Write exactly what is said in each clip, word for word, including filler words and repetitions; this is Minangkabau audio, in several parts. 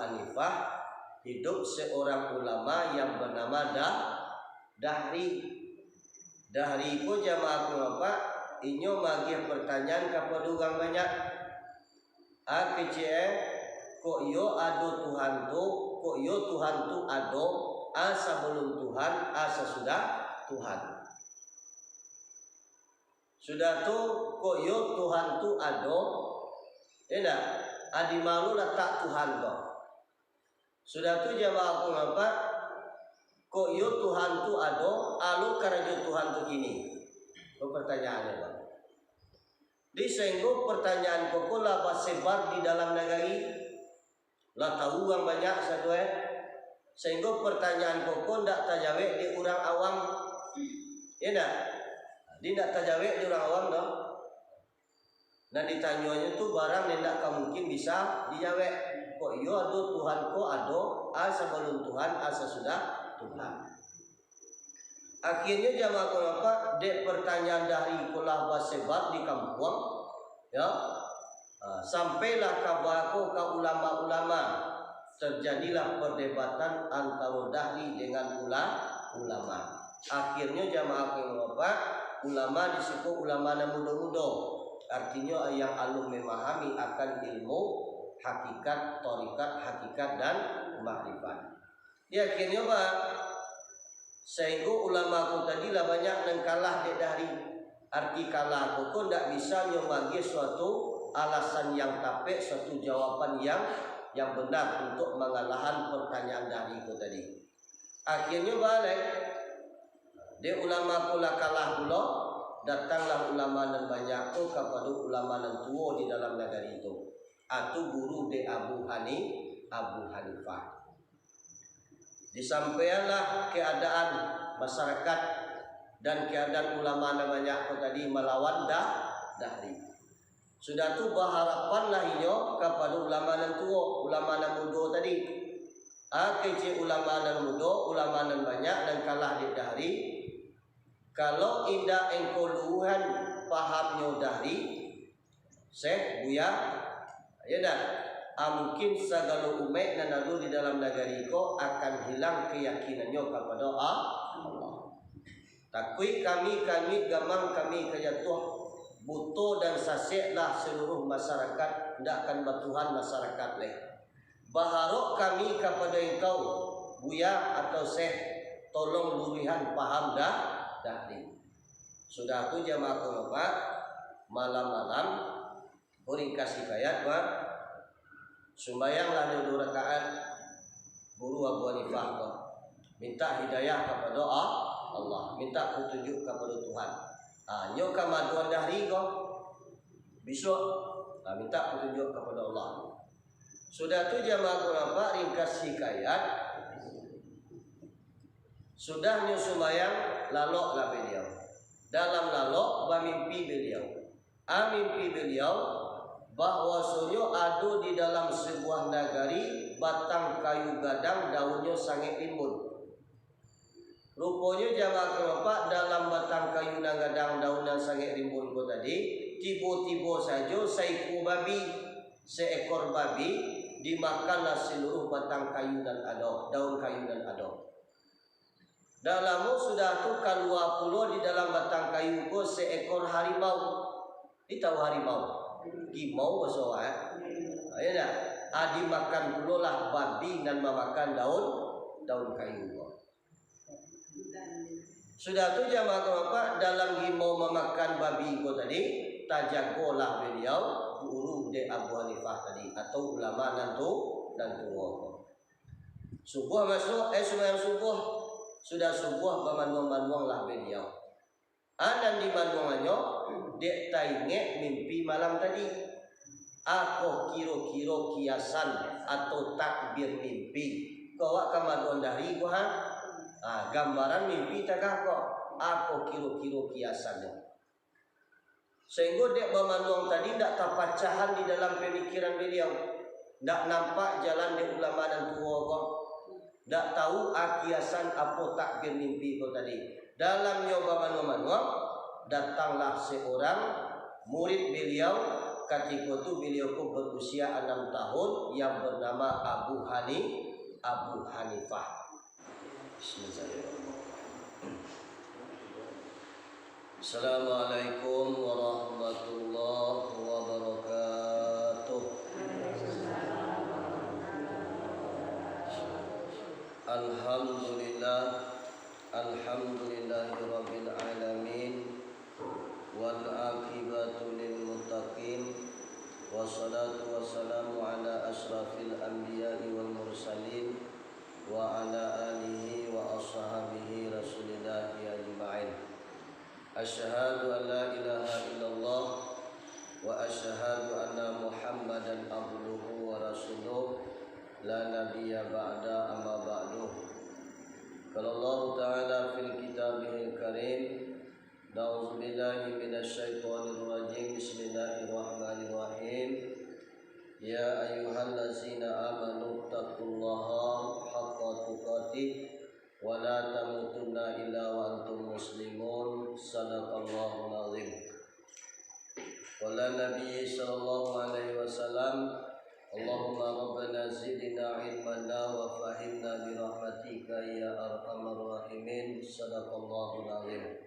Hanifah, hidup seorang ulama yang bernama Dah-, Dahri. Dahri ko jamaah ko apak, inyo magiah pertanyaan kapado urang banyak. A kecek, kok iyo ado Tuhan tu, kok iyo Tuhan tu ado, a sabalun Tuhan, a sasudah Tuhan. Sudah tu, kok iyo Tuhan tu ado, indak? A di ma lo latak Tuhan ko? Sudah tu jamaah ko apak, kok iyo Tuhan tu ado, a lo karajo Tuhan tu kini? Ko pertanyaannyo ko. Di sehinggo pertanyaan ko, ko lah basebar di dalam nagari, lah tahu urang banyak sado, eh. Sehinggo pertanyaan ko, ko ndak tajawek dek urang awam. Iyo ndak? Di ndak tajawek dek urang awam doh. Nan ditanyonyo tu barang nan indak ka mungkin bisa dijawek. Kok iyo ado Tuhan ko ado, a sabalun Tuhan, a sasudah Tuhan. Akhirnyo jamaah ko apak, dek pertanyaan Dahri ko lah basebar di kampuang, yo. Ha, sampailah kaba ko ka ulama-ulama, terjadilah perdebatan antaro Dahri dengan ula-, ulama. Akhirnyo jamaah ko apak, ulama di siko ulama nan mudo-mudo, artinyo yang alun memahami akan ilmu hakikat, tarikat, hakikat, dan makrifat. Di akhirnyo, Pak, sehinggo ulama ko tadi lah banyak nan kalah dek Dahri. Arti kalah ko, ko ndak bisa nyo magiah suatu alasan yang tapek, suatu jawaban yang, yang benar untuk mangalahan pertanyaan Dahri ko tadi. Akhirnyo baliak, dek ulama ko lah kalah pulo, datanglah ulama nan banyak ko kapado ulama nan tuo di dalam nagari tu, atu guru dek Abu Hani-, Abu Hanifah. Disampaianlah keadaan masyarakat dan keadaan ulama nan banyak ko tadi malawan Dah-, Dahri. Sudah tu, baharapanlah inyo kapado ulama nan tuo, ulama nan mudo tadi. A kecek ulama nan mudo, ulama nan banyak, nan kalah dek Dahri, kalau indak engkau luruihan pahamnyo Dahri, Syekh, Buya, yo ndak? A, mungkin sagalo umaik nan ado di dalam nagari ko akan hilang keyakinannyo kapado A-, Allah. Takuik kami, kami gamang kami ka jatuah, buto dan sasek lah seluruh masyarakat, ndak akan batuhan masyarakat leh. Baharok kami kapado engkau, Buya atau Syekh, tolong luruihan paham Dah-, Dahri. Sudah tu jamaah ko, Pak, malam-malam, ko ringkas hikayat, Pak, sumbayanglah nyo duo rakaat, guru Abu Hanifah ko, mintak hidayah kapado A-, Allah, mintak patunjuak kapado Tuhan. Ha, nyo ka maduan Dahri ko, bisuak, ha, mintak patunjuak kapado Allah. Sudah tu jamaah ko, Pak, ringkas hikayat, sudah nyo sumbayang, laloklah baliau. Dalam lalok, bamimpi baliau. A, mimpi baliau, bahwasonyo ado di dalam sabuah nagari batang kayu gadang, daunnyo sangaik rimbun. Ruponyo jamaah ko, Pak, dalam batang kayu nan gadang daun nan sangaik rimbun ko tadi, tibo-tibo sajo saikua babi, seekor babi, dimakanlah seluruh batang kayu nan ado, daun kayu nan ado. Dak lamo sudah tu, kalua pulo di dalam batang kayu ko seekor harimau. Di tahu harimau? Gimau baso awak, eh? Ha, yo ndak? A, dimakan pulolah babi nan mamakan daun, daun kayu ko. Sudah tu jamaah ko, Pak, dalam gimau mamakan babi ko tadi, tajagolah baliau, guru dek Abu Hanifah tadi, atau ulama nan tu, nan tuo ko. Subuah masuak, eh, sumbayang subuah. Sudah subuah, bamanuang-manuanglah baliau. A, nan dimanuangannyo, dek taingek mimpi malam tadi. A, ko kiro-kiro kiasan atau takbir mimpi. Ko awak ka maduan Dahri ko, ha? A, gambaran mimpi takah ko. A, ko kiro-kiro kiasannyo. Sahinggo dek bamanuang tadi ndak tapacahan di dalam pamikiran baliau. Ndak nampak jalan dek ulama nan tuo ko. Ndak tahu a kiasan apo takbir mimpi ko tadi. Dalam nyo bamanuang-manuang, datanglah seorang murid baliau Katiko tu beliau ko berusia anam tahun, yang bernama Abu Hani-, Abu Hanifah. Bismillahirrahmanirrahim. Assalamualaikum warahmatullahi wabarakatuh. Alhamdulillah. Alhamdulillahirabbil alamin. Wal aqibatu lil muttaqin. Wassalatu wassalamu ala asyrafil anbiya'i wal mursalin, wa ala alihi wa ashabihi Rasulillahi ajma'in. Asyhadu an la ilaha illallah wa asyhadu anna Muhammadan abduhu wa rasuluh, la nabiyya ba'da, amma ba'du. Qala Allahu ta'ala fil kitabihil karim, a'udzubillahi minasy syaithanir rajim, bismillahirrahmanirrahim. Ya ayyuhallazina amanu taqullaha haqqa tuqatih wa la tamutunna illa wa antum muslimun. Sadaqallahul azim. Qala Nabi sallallahu alaihi wasallam, Allahumma rabbana zidna ilman wa fahimna bi rahmatika ya arhamar rahimin. Sadaqallahul azim.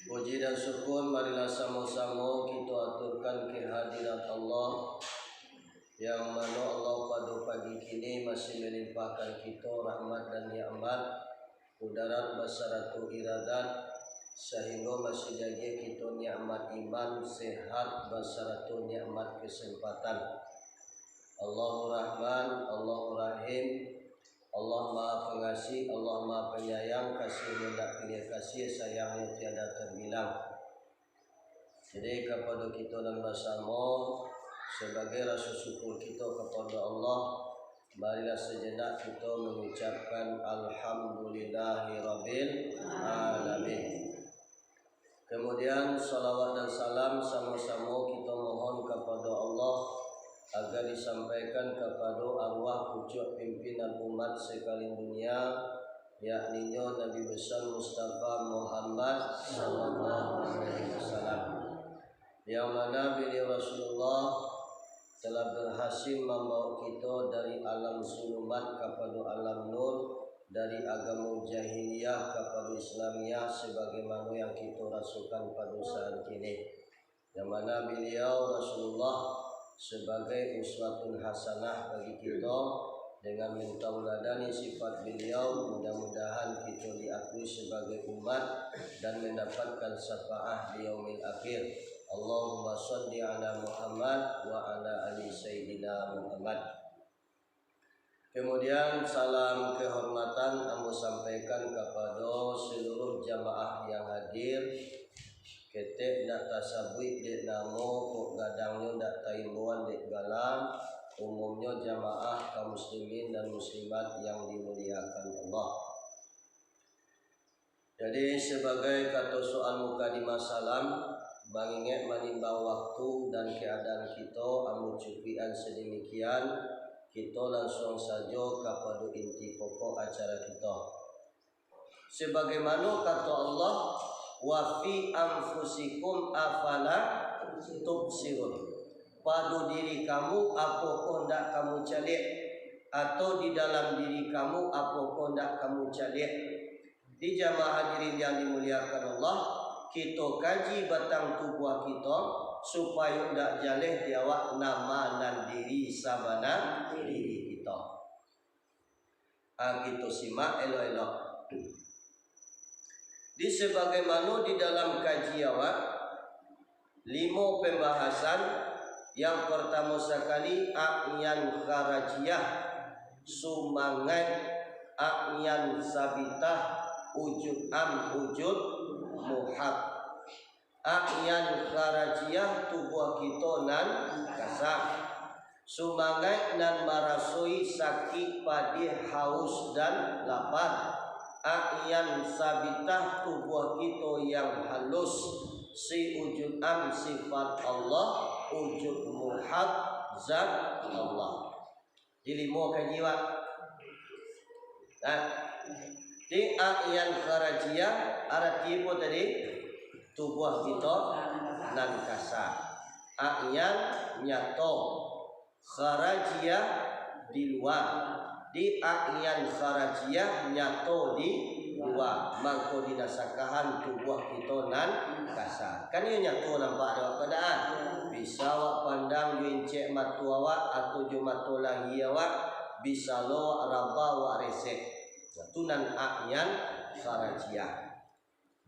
Puji dan syukur marilah samo-samo kito aturkan ka hadirat Allah, yang mano Allah pado pagi kini masih malimpahkan kito rahmat dan nikmat, kudarat basarato iradat, sahinggo masih diagiah kito nikmat iman, sehat, basarato nikmat kesempatan. Allahu Rahman, Allahu Rahim, Allah Maha Pengasih, Allah Maha Penyayang, kasih-Nyo indak piliah kasih, sayang-Nyo tiada terbilang. Jadi, kapado kito nan basamo, sabagai rasa syukur kito kapado Allah, marilah sajenak kito mangucapkan Alhamdulillahirabbil alamin. Kemudian, salawat dan salam samo-samo kito mohon kapado Allah, agar disampaikan kapado arwah pucuak pimpinan umat sakalian dunia, yakninyo Nabi Besar Mustafa Muhammad sallallahu alaihi wasallam, yang mana beliau Rasulullah telah berhasil mambawa kito dari alam zulumat kapado alam nur, dari agamo jahiliyah kapado Islamiah, sabagaimano yang kito rasokan pado saat kini. Yang mana beliau Rasulullah sabagai uswatun hasanah bagi kito, dengan mentauladani sifat beliau, mudah-mudahan kito diakui sabagai umat dan mendapatkan syafaat di yaumil akhir. Allahumma shalli ala Muhammad wa ala ali Sayyidina Muhammad. Kemudian, salam kehormatan ambo sampaikan kapado seluruh jamaah yang hadir. Ketek ndak tasabuik dek namo, kok gadangnyo ndak taimbauan dek gala, umumnyo jamaah kaum muslimin dan muslimat yang dimuliakan Allah. Jadi, sabagai kato soal mukadimah salam, mangingek manimbang waktu dan keadaan kito, ambo cukuikan sadamikian, kito lansuang sajo kapado inti pokok acara kito. Sabagaimano kato Allah, "Wa fi anfusikum afala tubsirun." Pado diri kamu, apokoh ndak kamu caliak? Atau di dalam diri kamu, apokoh ndak kamu caliak? Di jamaah hadirin yang dimuliakan Allah, kito kaji batang tubuah kito, supayo ndak jaleh di awak nama nan diri sabana diri kito. Ah, kito simak elok-elok. Di sabagaimano di dalam kaji awak, limo pambahasan, yang partamo sakali, a'yan kharajiyah, sumangaik, a'yan sabitah, wujud am, wujud muhak. A'yan kharajiyah, tubuah kito nan kasa. Sumangaik nan marasoi sakik, padih, haus, dan lapar. A'yan sabitah, tubuah kito yang halus. Si wujud am, sifat Allah, wujud muhak, zat Allah. Di limo kaji, Pak. Nah, di a'yan kharajiyah, arati apo tadi? Tubuah kito nan kasa. A'yan nyato, kharajiah di lua. Di a'yan kharajiah nyato di lua, mangko dinasakahan tubuah kito nan kasa. Kan iyo nyato nampak dek awak tu dak? Bisa awak pandang jo incek mato awak, atau jo mato lahia awak, bisa lo awak raba, awak resek. Nah, tu nan a'yan kharajiah.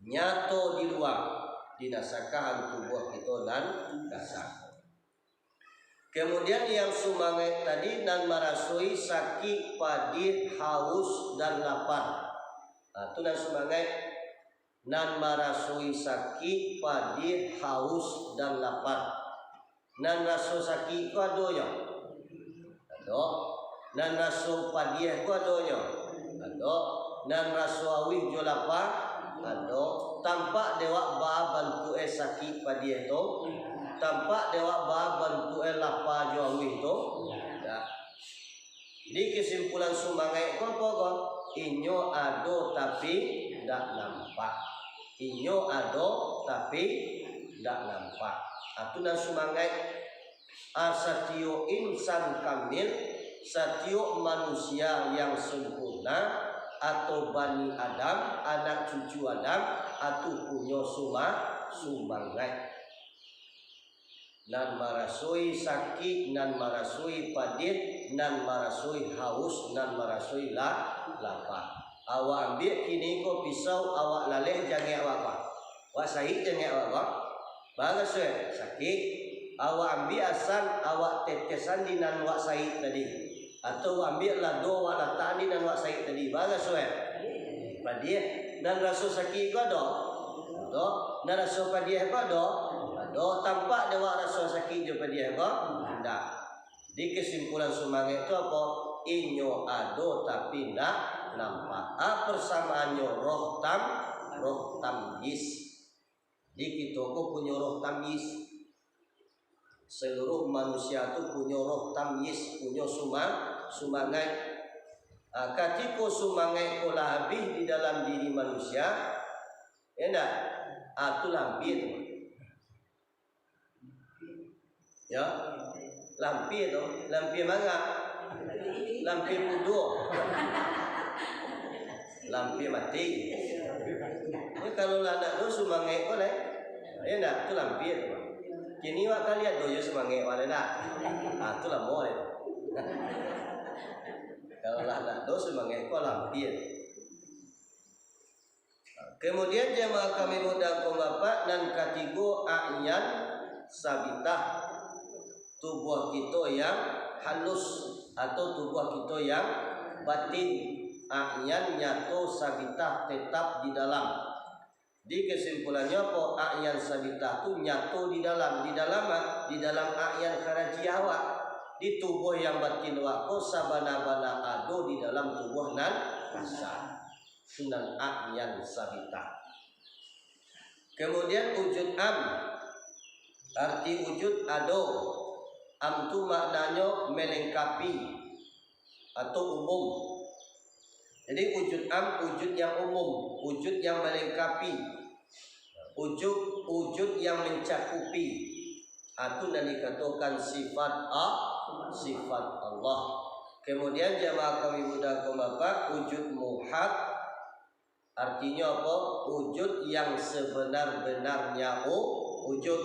Nyato di lua, dinasakahan tubuah kito nan kasa. Kemudian yang sumangaik tadi nan marasoi sakik, padiah, haus, dan lapar. Nah, tu nan sumangaik, nan marasoi sakik, padiah, haus, dan lapar. Nan raso sakik ko adonyo? Ado. Nan raso padiah ko adonyo? Ado. Nan raso auih jo lapa? Ado. Tampak dek awak baa bantuak e sakik padiah tu? Tampak dek awak baa bantuak e lapa jo auih tu? Indak. Jadi, kesimpulan sumangaik ko apo ko? Inyo ado tapi ndak nampak. Inyo ado tapi ndak nampak. Ah, tu nan sumangaik. Ah, satiok insan kamil, satiok manusia yang sempurna, atau Bani Adam, anak cucu Adam, ah, tu punyo suma-, sumangaik. Nan marasoi sakik, nan marasoi padiah, nan marasoi haus, nan marasoi la-, lapa. Awak ambiak kini ko pisau, awak laleh jangek awak ko. Awak saik jangek awak ko. Baraso sakik. Awak ambiak asan, awak tetesan di nan awak saik tadi. Atau ambiak lado awak latak di nan awak saik tadi. Baraso, eh? Padiah. Nan raso sakik ko ado? Ado. Nan raso padiah ko ado? Ado. Tampak dek awak raso sakik jo padiah ko? Indak. Di kesimpulan sumangaik tu apo? Inyo ado tapi indak nampak. Ah, persamaannyo roh tam-, roh tamyiz. Di kito ko punyo roh tamyiz. Seluruh manusia tu punyo roh tamyiz, punyo suma-, sumangaik. Ah, katiko sumangaik ko lah abih di dalam diri manusia, ya ndak? Ah, tu lampia tu. Ya, lampia tu, lampia manga, lampia puduak, lampia mati. Jadi, kalau lah ndak ado sumangaik ko lai, ya ndak, tu lampia tu. Kini wak kalian ado jo sumangaik wak lai ndak? Ah, tu lamo lai. Kalau lah ndak ado sumangaik ko lampia. Kemudian jamaah kami mudah kaum bapak, nan katigo a'yan sabitah, tubuah kito yang halus atau tubuah kito yang batin, a'yan nyato, sabitah tetap di dalam. Di kesimpulannyo apo? A'yan sabitah tu nyato di dalam, di dalam a-, di dalam a'yan kharajiah awak, di tubuah yang batin awak ko sabana-bana ado di dalam tubuah nan kasa. Sunan a'yan sabitah. Kemudian wujud am, arti wujud ado. Am tu maknanyo melengkapi atau umum. Jadi wujud am, wujud yang umum, wujud yang melengkapi, wujud, wujud yang mencakupi. Ah, tu nan dikatokan sifat A-, sifat Allah. Kemudian jamaah kami mudah kaum bapak, wujud muhad, artinyo apo? Wujud yang sebenar-benarnya u-, wujud,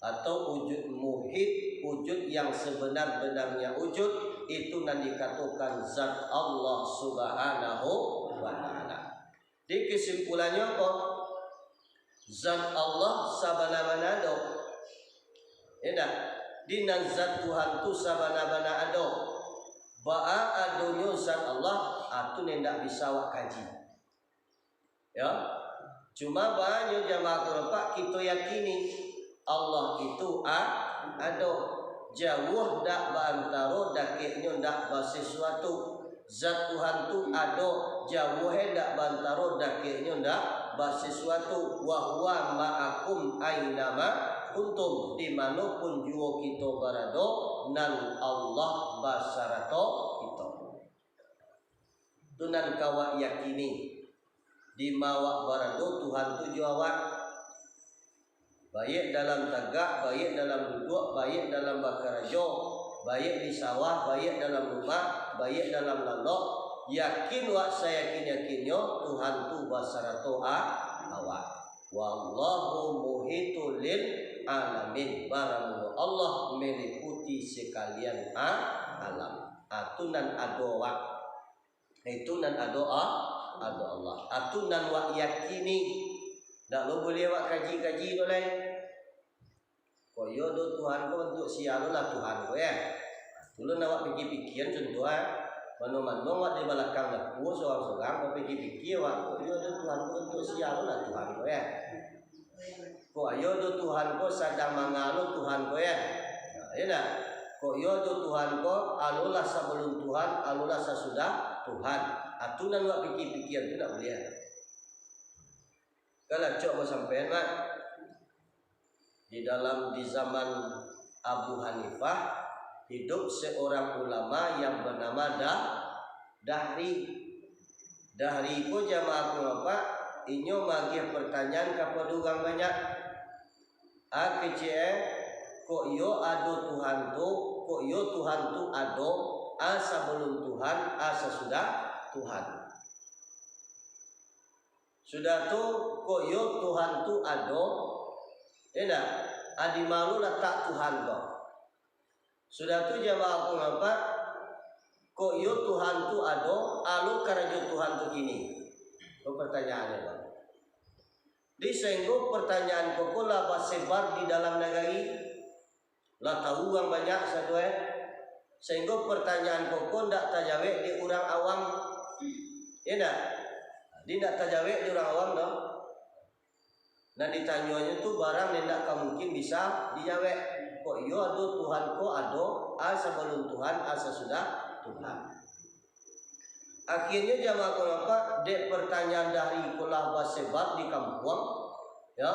atau wujud muhit, wujud yang sebenar-benarnya wujud, itu nan dikatokan zat Allah Subhanahu wa Ta'ala. Jadi kesimpulannyo apo? Zat Allah sabana-bana ado. Ya ndak? Di nan zat Tuhan tu sabana-bana ado. Baa adonyo zat Allah, ah, tu nan indak bisa awak kaji. Ya. Cuma banyak jamaah kurapak kito yakini Allah itu a-, ado. Jauah dak baantaro, dakeknyo dak basesuatu. Zat Tuhan tu ado, jauah e dak baantaro, dakeknyo dak basesuatu. Wa huwa ma'akum ainama kuntum, di mano pun juo kito barado, nan Allah basarato kito. Tu nan ka awak yakini, di ma awak barado, Tuhan tu jo awak. Baiak dalam tagak, baiak dalam duduak, baiak dalam bakarajo, baiak di sawah, baiak dalam rumah, baiak dalam lalok, yakin wak sayakin-yakinnyo, Tuhan tu basarato a-, awak. Wallahu muhitu lil alamin. Baramulo Allah meliputi sakalian a-, alam. Atu nan ado wak. Itu nan ado a-, ado Allah. Atu nan wak yakini. Ndak lo buliah wak kaji-kaji tu lai. Kok iyo do Tuhan ko, untuak sia lo lah Tuhan ko, ya. Tu lo nak wak pikia-pikia contoh, ah. Mano-mano wak di balakang dapua sorang-sorang, bapikia-pikia wak, kok iyo do Tuhan ko, untuak sia lo lah Tuhan ko, ya. Kok iyo do Tuhan ko sadang mangalo Tuhan ko, ya. Nah, ya ndak? Kok iyo do Tuhan ko, alolah sabalun Tuhan, alolah sasudah Tuhan. Atu nan wak pikia-pikia tu ndak buliah. Kalau cok basampaian, Mak. Di dalam, di zaman Abu Hanifah, hidup seorang ulama yang bernama Dah-, Dahri. Dahri ko jamaah ko apak, inyo magiah pertanyaan kapado urang banyak. A kecek, kok iyo ado Tuhan tu, kok iyo Tuhan tu ado, a sabalun Tuhan, a sasudah Tuhan. Sudah tu, kok iyo Tuhan tu ado, indak, a di ma lo latak Tuhan ko. Sudah tu jamaah ko apak, kok iyo Tuhan tu ado, alo karajo Tuhan tu kini? Ko pertanyaannyo, Pak. Di sainggo pertanyaan ko, ko lah basebar di dalam nagari, lah tahu urang banyak sado, eh. Sainggo pertanyaan ko, ko ndak tajawek dek urang awam. Indak? Di ndak tajawek dek urang awam, doh. Nan ditanyonyo tu barang nan indak ka mungkin bisa dijawek. Kok iyo ado Tuhan ko ado, a sabalun Tuhan, a sasudah Tuhan. Akhirnyo jamaah ko apak, dek pertanyaan Dahri ko lah basebar di kampuang, ya.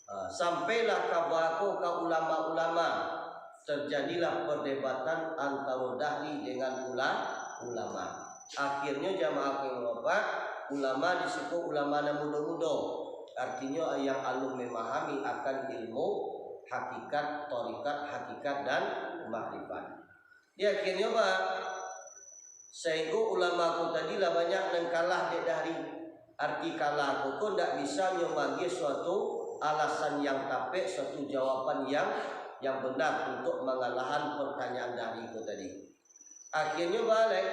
Ha, sampailah kaba ko ka ulama-ulama, terjadilah perdebatan antaro Dahri dengan ula-, ulama. Akhirnyo jamaah ko apak, ulama di siko ulama nan mudo-mudo, artinyo yang alun memahami akan ilmu hakikat, tarikat, hakikat, dan makrifat. Di akhirnyo, Pak, sainggo ulama ko tadi lah banyak nan kalah dek Dahri. Arti kalah ko, ko ndak bisa nyo magiah suatu alasan yang tapek, suatu jawaban yang, yang benar untuk mangalahan pertanyaan Dahri ko tadi. Akhirnyo baliak,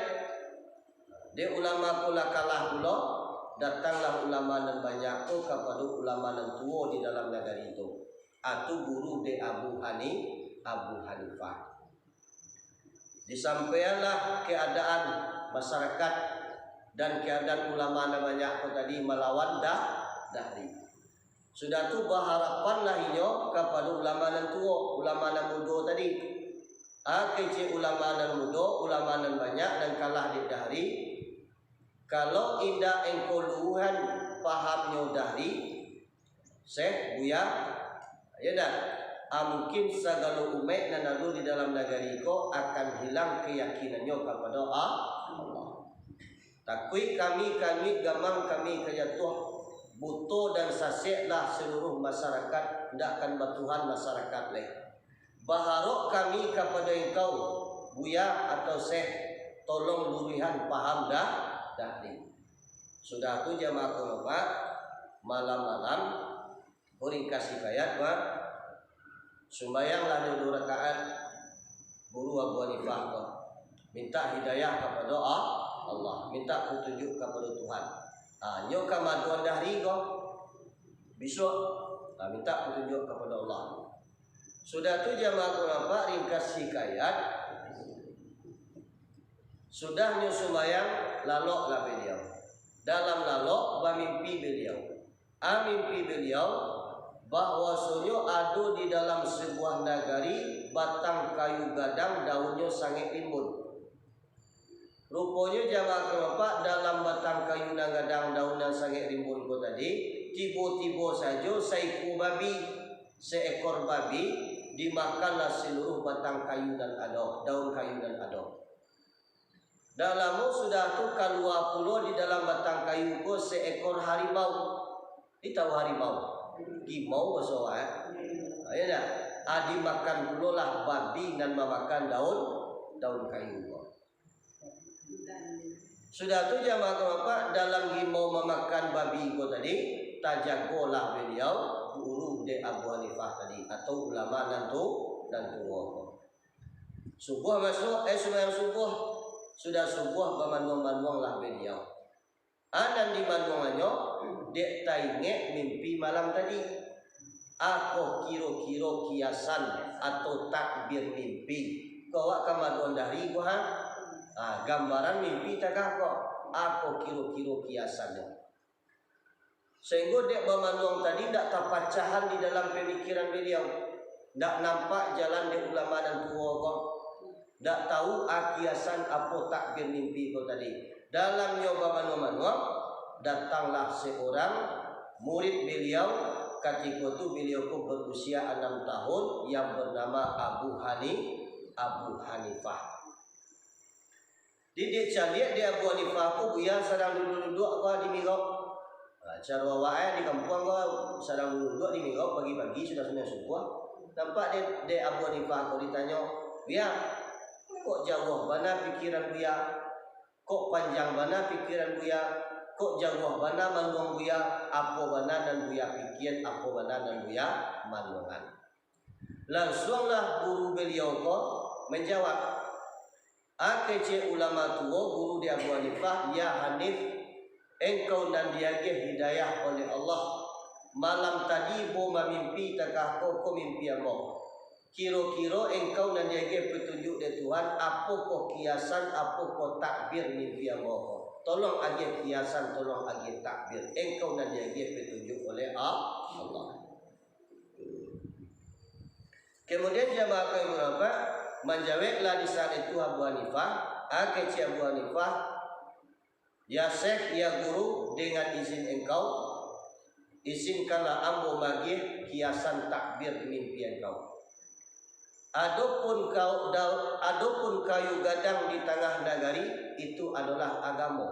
dek ulama ko lah kalah pulo, datanglah ulama nan banyak ko kapado ulama nan tuo di dalam nagari tu. Atu guru dek Abu Hani-, Abu Hanifah. Disampaianlah keadaan masyarakat dan keadaan ulama nan banyak ko tadi malawan Dah-, Dahri. Sudah tu, baharapanlah inyo kapado ulama nan tuo, ulama nan mudo tadi. A kecek ulama nan mudo, ulama nan banyak, nan kalah dek Dahri. Kalau indak engkau luruihan pahamnyo Dahri, Syekh, Buya, ya ndak? A, mungkin sagalo umaik nan ado di dalam nagari ko akan hilang keyakinannyo kapado A-, Allah. Takuik kami, kami gamang, kami ka jatuah, buto dan sasek lah seluruh masyarakat, ndak akan batuhan masyarakat lai. Baharok kami kapado engkau, Buya atau Syekh, tolong luruihan paham Dah-, Dahri. Sudah tu jamaah ko apak, malam-malam, ko ringkas hikayat, Pak, sumbayanglah nyo duo rakaat, guru Abu Hanifah ko, mintak hidayah kapado A-, Allah, mintak patunjuak kapado Tuhan. Ha, nyo ka maduan Dahri ko, bisuak, ha, mintak patunjuak kapado Allah. Sudah tu jamaah ko apak, ringkas hikayat, sudah nyo sumbayang, laloklah baliau. Dalam lalok bamimpi baliau. A, mimpi baliau, bahwasonyo ado di dalam sabuah nagari batang kayu gadang, daunnyo sangaik rimbun. Ruponyo jamaah ko apak, dalam batang kayu nan gadang, daun nan sangaik rimbun ko tadi, tibo-tibo sajo saikua babi, seekor babi, dimakanlah seluruh batang kayu nan ado, daun kayu nan ado. Dak lamo sudah tu, kalua pulo di dalam batang kayu ko seekor harimau. Di tahu harimau? Gimau baso awak, eh? Ha, ya dak? Ah, dimakan pulolah babi nan mamakan daun, daun kayu ko. Sudah tu, jamaah Bapak, dalam gimau mamakan babi ko tadi, tajagolah beliau, guru dek Abu Hanifah tadi, atau ulama nan tu, nan tuo ko. Subuah masuak, eh, sumbayang subuah. Sudah subuah, bamanuang-manuanglah beliau. Ah, nan dimanuangannyo, dek taingek mimpi malam tadi. Ako kiro-kiro kiasan atau takbir mimpi. Ko awak ka manuang dari ko, ha? Ah, gambaran mimpi takah ko. Ako kiro-kiro kiasannyo. Sahinggo dek bamanuang tadi ndak tapacahan di dalam pamikiran beliau. Ndak nampak jalan dek ulama nan tuo ko. Ndak tahu a kiasan apo takbir mimpi ko tadi. Dalam nyo bamanuang-manuang, datanglah seorang murid beliau, katiko tu beliau ko berusia anam tahun, yang bernama Abu Hani-, Abu Hanifah. Di, dicaliak dek Abu Hanifah ko, Buya sadang duduak-duduak ko di mirok. Ha, caro awak, eh, di kampuang ko, sadang duduak-duduak di mirok pagi-pagi sudah sumbayang subuah. Nampak dek, dek Abu Hanifah ko ditanyo, "Buya, kok jauah bana pikiran Buya? Kok panjang bana pikiran Buya? Kok jauah bana manuang Buya? Apo bana nan Buya pikia? Apo bana nan Buya manuangan?" Lansuanglah guru beliau ko manjawab, "Ah, kecek ulama tuo, guru di Abu Hanifah, ya Hanif, engkau nan diagiah hidayah oleh Allah. Malam tadi ambo mamimpi takah ko, ko mimpi ambo. Kiro-kiro engkau nan diagiah patunjuk dek Tuhan, apokoh kiasan, apokoh takbir mimpi ambo ko? Tolong agiah kiasan, tolong agiah takbir. Engkau nan diagiah patunjuk oleh A-, Allah." Kemudian jamaah kami bapak, manjaweklah di saat itu Abu Hanifah, ah, kecek Abu Hanifah, "Ya Syekh, ya Guru, dengan izin engkau, izinkanlah ambo magiah kiasan takbir mimpi engkau. Adopun kau, dau-, adopun kayu gadang di tangah nagari, itu adolah agamo.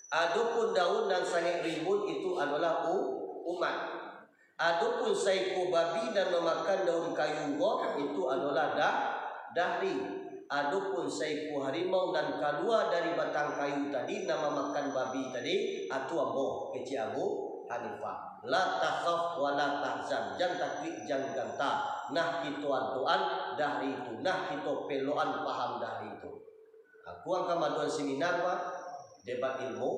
Adopun daun nan sangaik rimbun, itu adolah u-, umat. Adopun saikua babi nan mamakan daun kayu ko, itu adolah dah-, dahri. Adopun saikua harimau nan kalua dari batang kayu tadi, nan mamakan babi tadi, atu ambo," kecek Abu Hanifah. "La takhaf wa la tahzan, jan takuik, jan ganta. Nah kito adoan dahri tu, nah kito pelokan paham dahri tu." Aku angka maduan seminar, Pak, debat ilmu.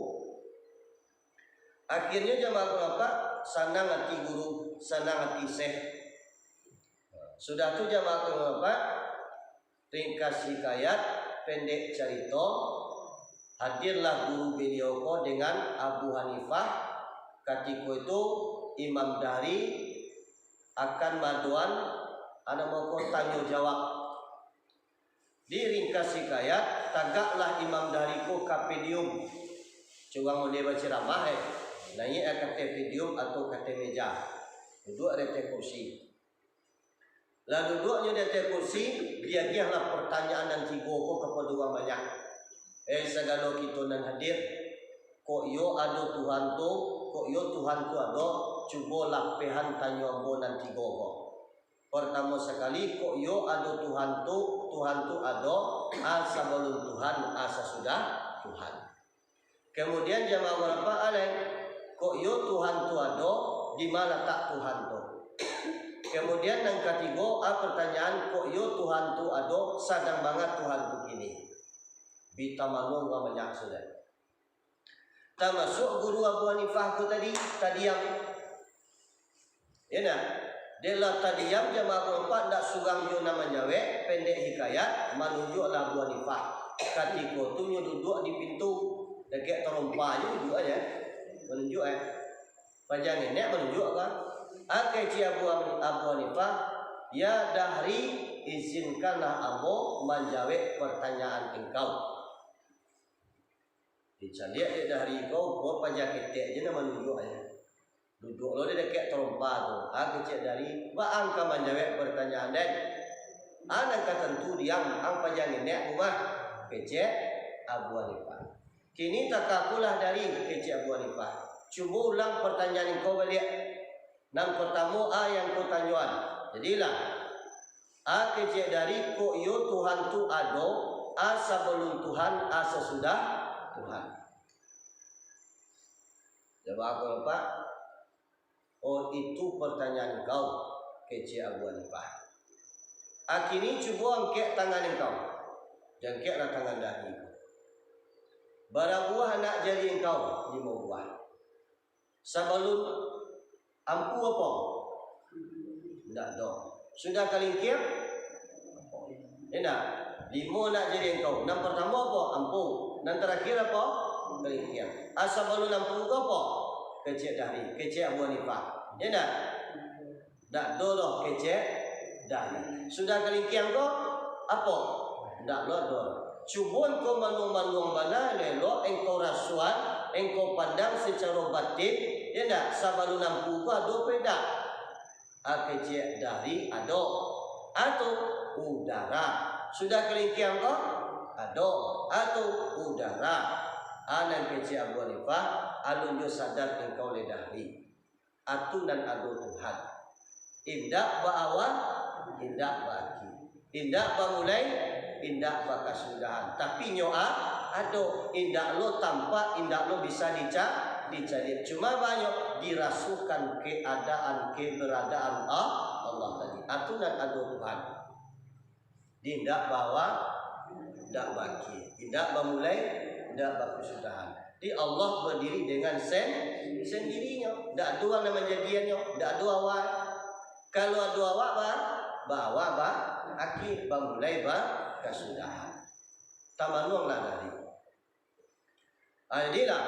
Akhirnyo jamaah ko nampak, sanang ati guru, sanang ati syekh. Sudah tu jamaah ko nampak, ringkas hikayat, pendek carito, hadirlah guru beliau ko dengan Abu Hanifah. Katiko itu Imam Dahri akan maduan, anu, mako tanyo jawab. Di ringkas hikayat, tagaklah Imam Dahri ko ka podium. Cek urang onde baceramah, eh. Naiak ka ateh podium atau ka ateh meja. Duduak di ateh kursi. Lah duduaknyo di ateh kursi, diagiahlah pertanyaan nan tigo ko kapado urang banyak. Eh, sagalo kito nan hadir, kok iyo ado Tuhan tu, kok iyo Tuhan tu ado, cubo lapehan tanyo ambo nan tigo ko. Partamo sakali, kok iyo ado Tuhan tu, Tuhan tu ado, a sabalun Tuhan, a sasudah Tuhan. Kemudian jamaah urang pa alai, kok iyo Tuhan tu ado, di ma latak Tuhan tu? Kemudian nan katigo, a pertanyaan, kok iyo Tuhan tu ado, sadang manga Tuhan tu kini? Bi tamanuang urang banyak sudah. Tamasuak guru Abu Hanifah ko tadi, tadiam. Ya nah, dek lah tadiam jamaah ko nampak, ndak surang juo nan manjawek, pendek hikayat, manunjuaklah Abu Hanifah. Katiko tu nyo duduak di pintu, dakek tarompa juo duduak aja. Manunjuak, eh. Paja ngenek manunjuak ka. Akai ci Abu, Abu Hanifah, "Ya Dahri, izinkanlah ambo manjawek pertanyaan engkau." Dicaliak dek Dahri ko, buek paja ketek je nan manunjuak aja. Duduak lo di dakek tarompa tu. Ah, kecek Dahri, "Baa ang ka manjawek pertanyaan den?" "Ah, nan ka tantu diam, ang paja ngenek rumah," kecek Abu Hanifah. "Kini takakulah Dahri," kecek Abu Hanifah. Cubo ulang pertanyaan engkau baliak. Nan pertamo, a yang kau tanyoan. Jadilah, a kecek dari, kok iyo Tuhan tu ado, a sabalun Tuhan, a sasudah Tuhan. Jawab aku, Pak. Oh, itu pertanyaan kau, kecek Abu Hanifah. Akini cubo angkek tangan engkau. Jangkeklah tangan dari. Bara buah anak jari engkau? Limo buah. Sabalun ampu apo? Indak doh. Sudah kalingkiang? Indak. Limo anak jari engkau. Nan partamo apo? Ampu. Nan tarakhir apo? Kalingkiang. A sabalun ampu ko apo? Kecek dari. Kecek Abu Hanifah. Indak. Ndak ado doh kecek dari. Sudah kalingkiang ko, apo? Ndak lo ado. Cubo engkau manuang-manuang bana, elok engkau rasuah, engkau pandang sacaro batin, ya ndak? Sabalun ampu ko ado apo indak? A kecek dari ado. Atau udara. Sudah kalingkiang ko, ado. Atau udara. A nan kecek Abu Hanifah, alun jo sadar engkau lai dari. Atu nan ado Tuhan. Indak ba-awa, indak ba-akhia. Indak bamulai, indak bakasudahan. Tapi nyo a-, ado, indak lo tampak, indak lo bisa dica-, dicaliak. Cuma banyak dirasokan keadaan, keberadaan A-, Allah tadi. Atu nan ado Tuhan. Di indak ba-awa, indak ba-akhia, indak bamulai, indak bakasudahan. Di Allah badiri dengan sen-, sendirinyo. Indak ado nan manjadiannyo, indak ado awak. Kalau ado awak, ba-, ba-awa, ba-akhia, bamulai, bakasudahan. Tamanuanglah dari. Ah, jadilah,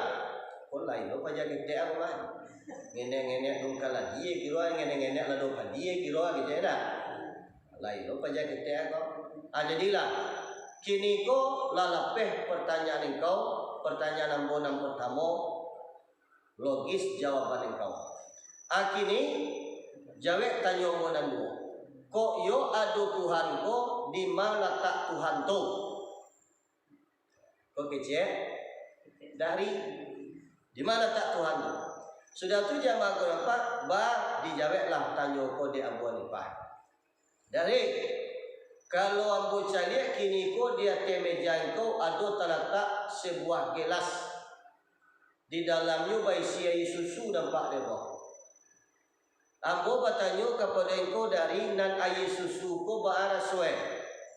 ko lain lo paja ketek ko mah. Ngenek-ngenek dongka lah die kiro, ngenek-ngenek lah dongka die kiro, gitu ya dah. Lain lo paja ketek ko. Ah, jadilah, kini ko lah lapeh pertanyaan engkau, pertanyaan ambo nan pertamo, logis jawaban engkau. Ah, kini, jawek tanyo ambo nan duo. Kok iyo ado Tuhan ko, di ma latak Tuhan tu? Ko kecek dari, di ma latak Tuhan tu? Sudah tu jamaah ko nampak, ba, dijaweklah tanyo ko dek Abu Hanifah. Dari, kalau ambo caliak kini ko di ateh meja engkau ado talatak sabuah gelas. Di dalamnyo baisi aia susu, nampak dek ambo. Ambo batanyo kapado engkau dari, nan aia susu ko baa rasoe?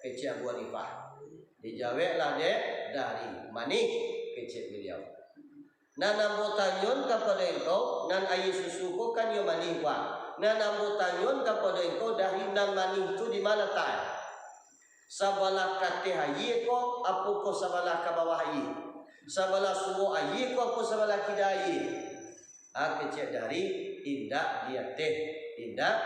Kecek Abu Hanifah. Dijaweklah dek dari, manih, kecek baliau. Nan ambo tanyoan kapado engkau, nan aia susu ko kan iyo manih, Pak. Nan ambo tanyoan kapado engkau dari, nan manih tu di ma latak? Sabalah kateh aia ko, apo ko sabalah ka bawah aia? Sabalah suok aia ko, apo sabalah kida aia? Ah, kecek dari, indak di ateh, indak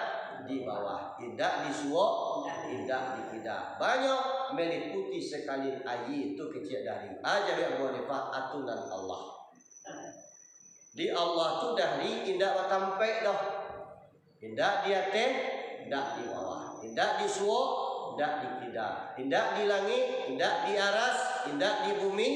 di bawah, indak di suok, indak di kida. Banyak meliputi sakalian aia tu, kecek dari. Ah, jawek Abu Hanifah, atu nan Allah. Di Allah tu dari indak batampek doh. Indak di ateh, indak di bawah, indak di suok, indak di kida, indak di langik, indak di aras, indak di bumi,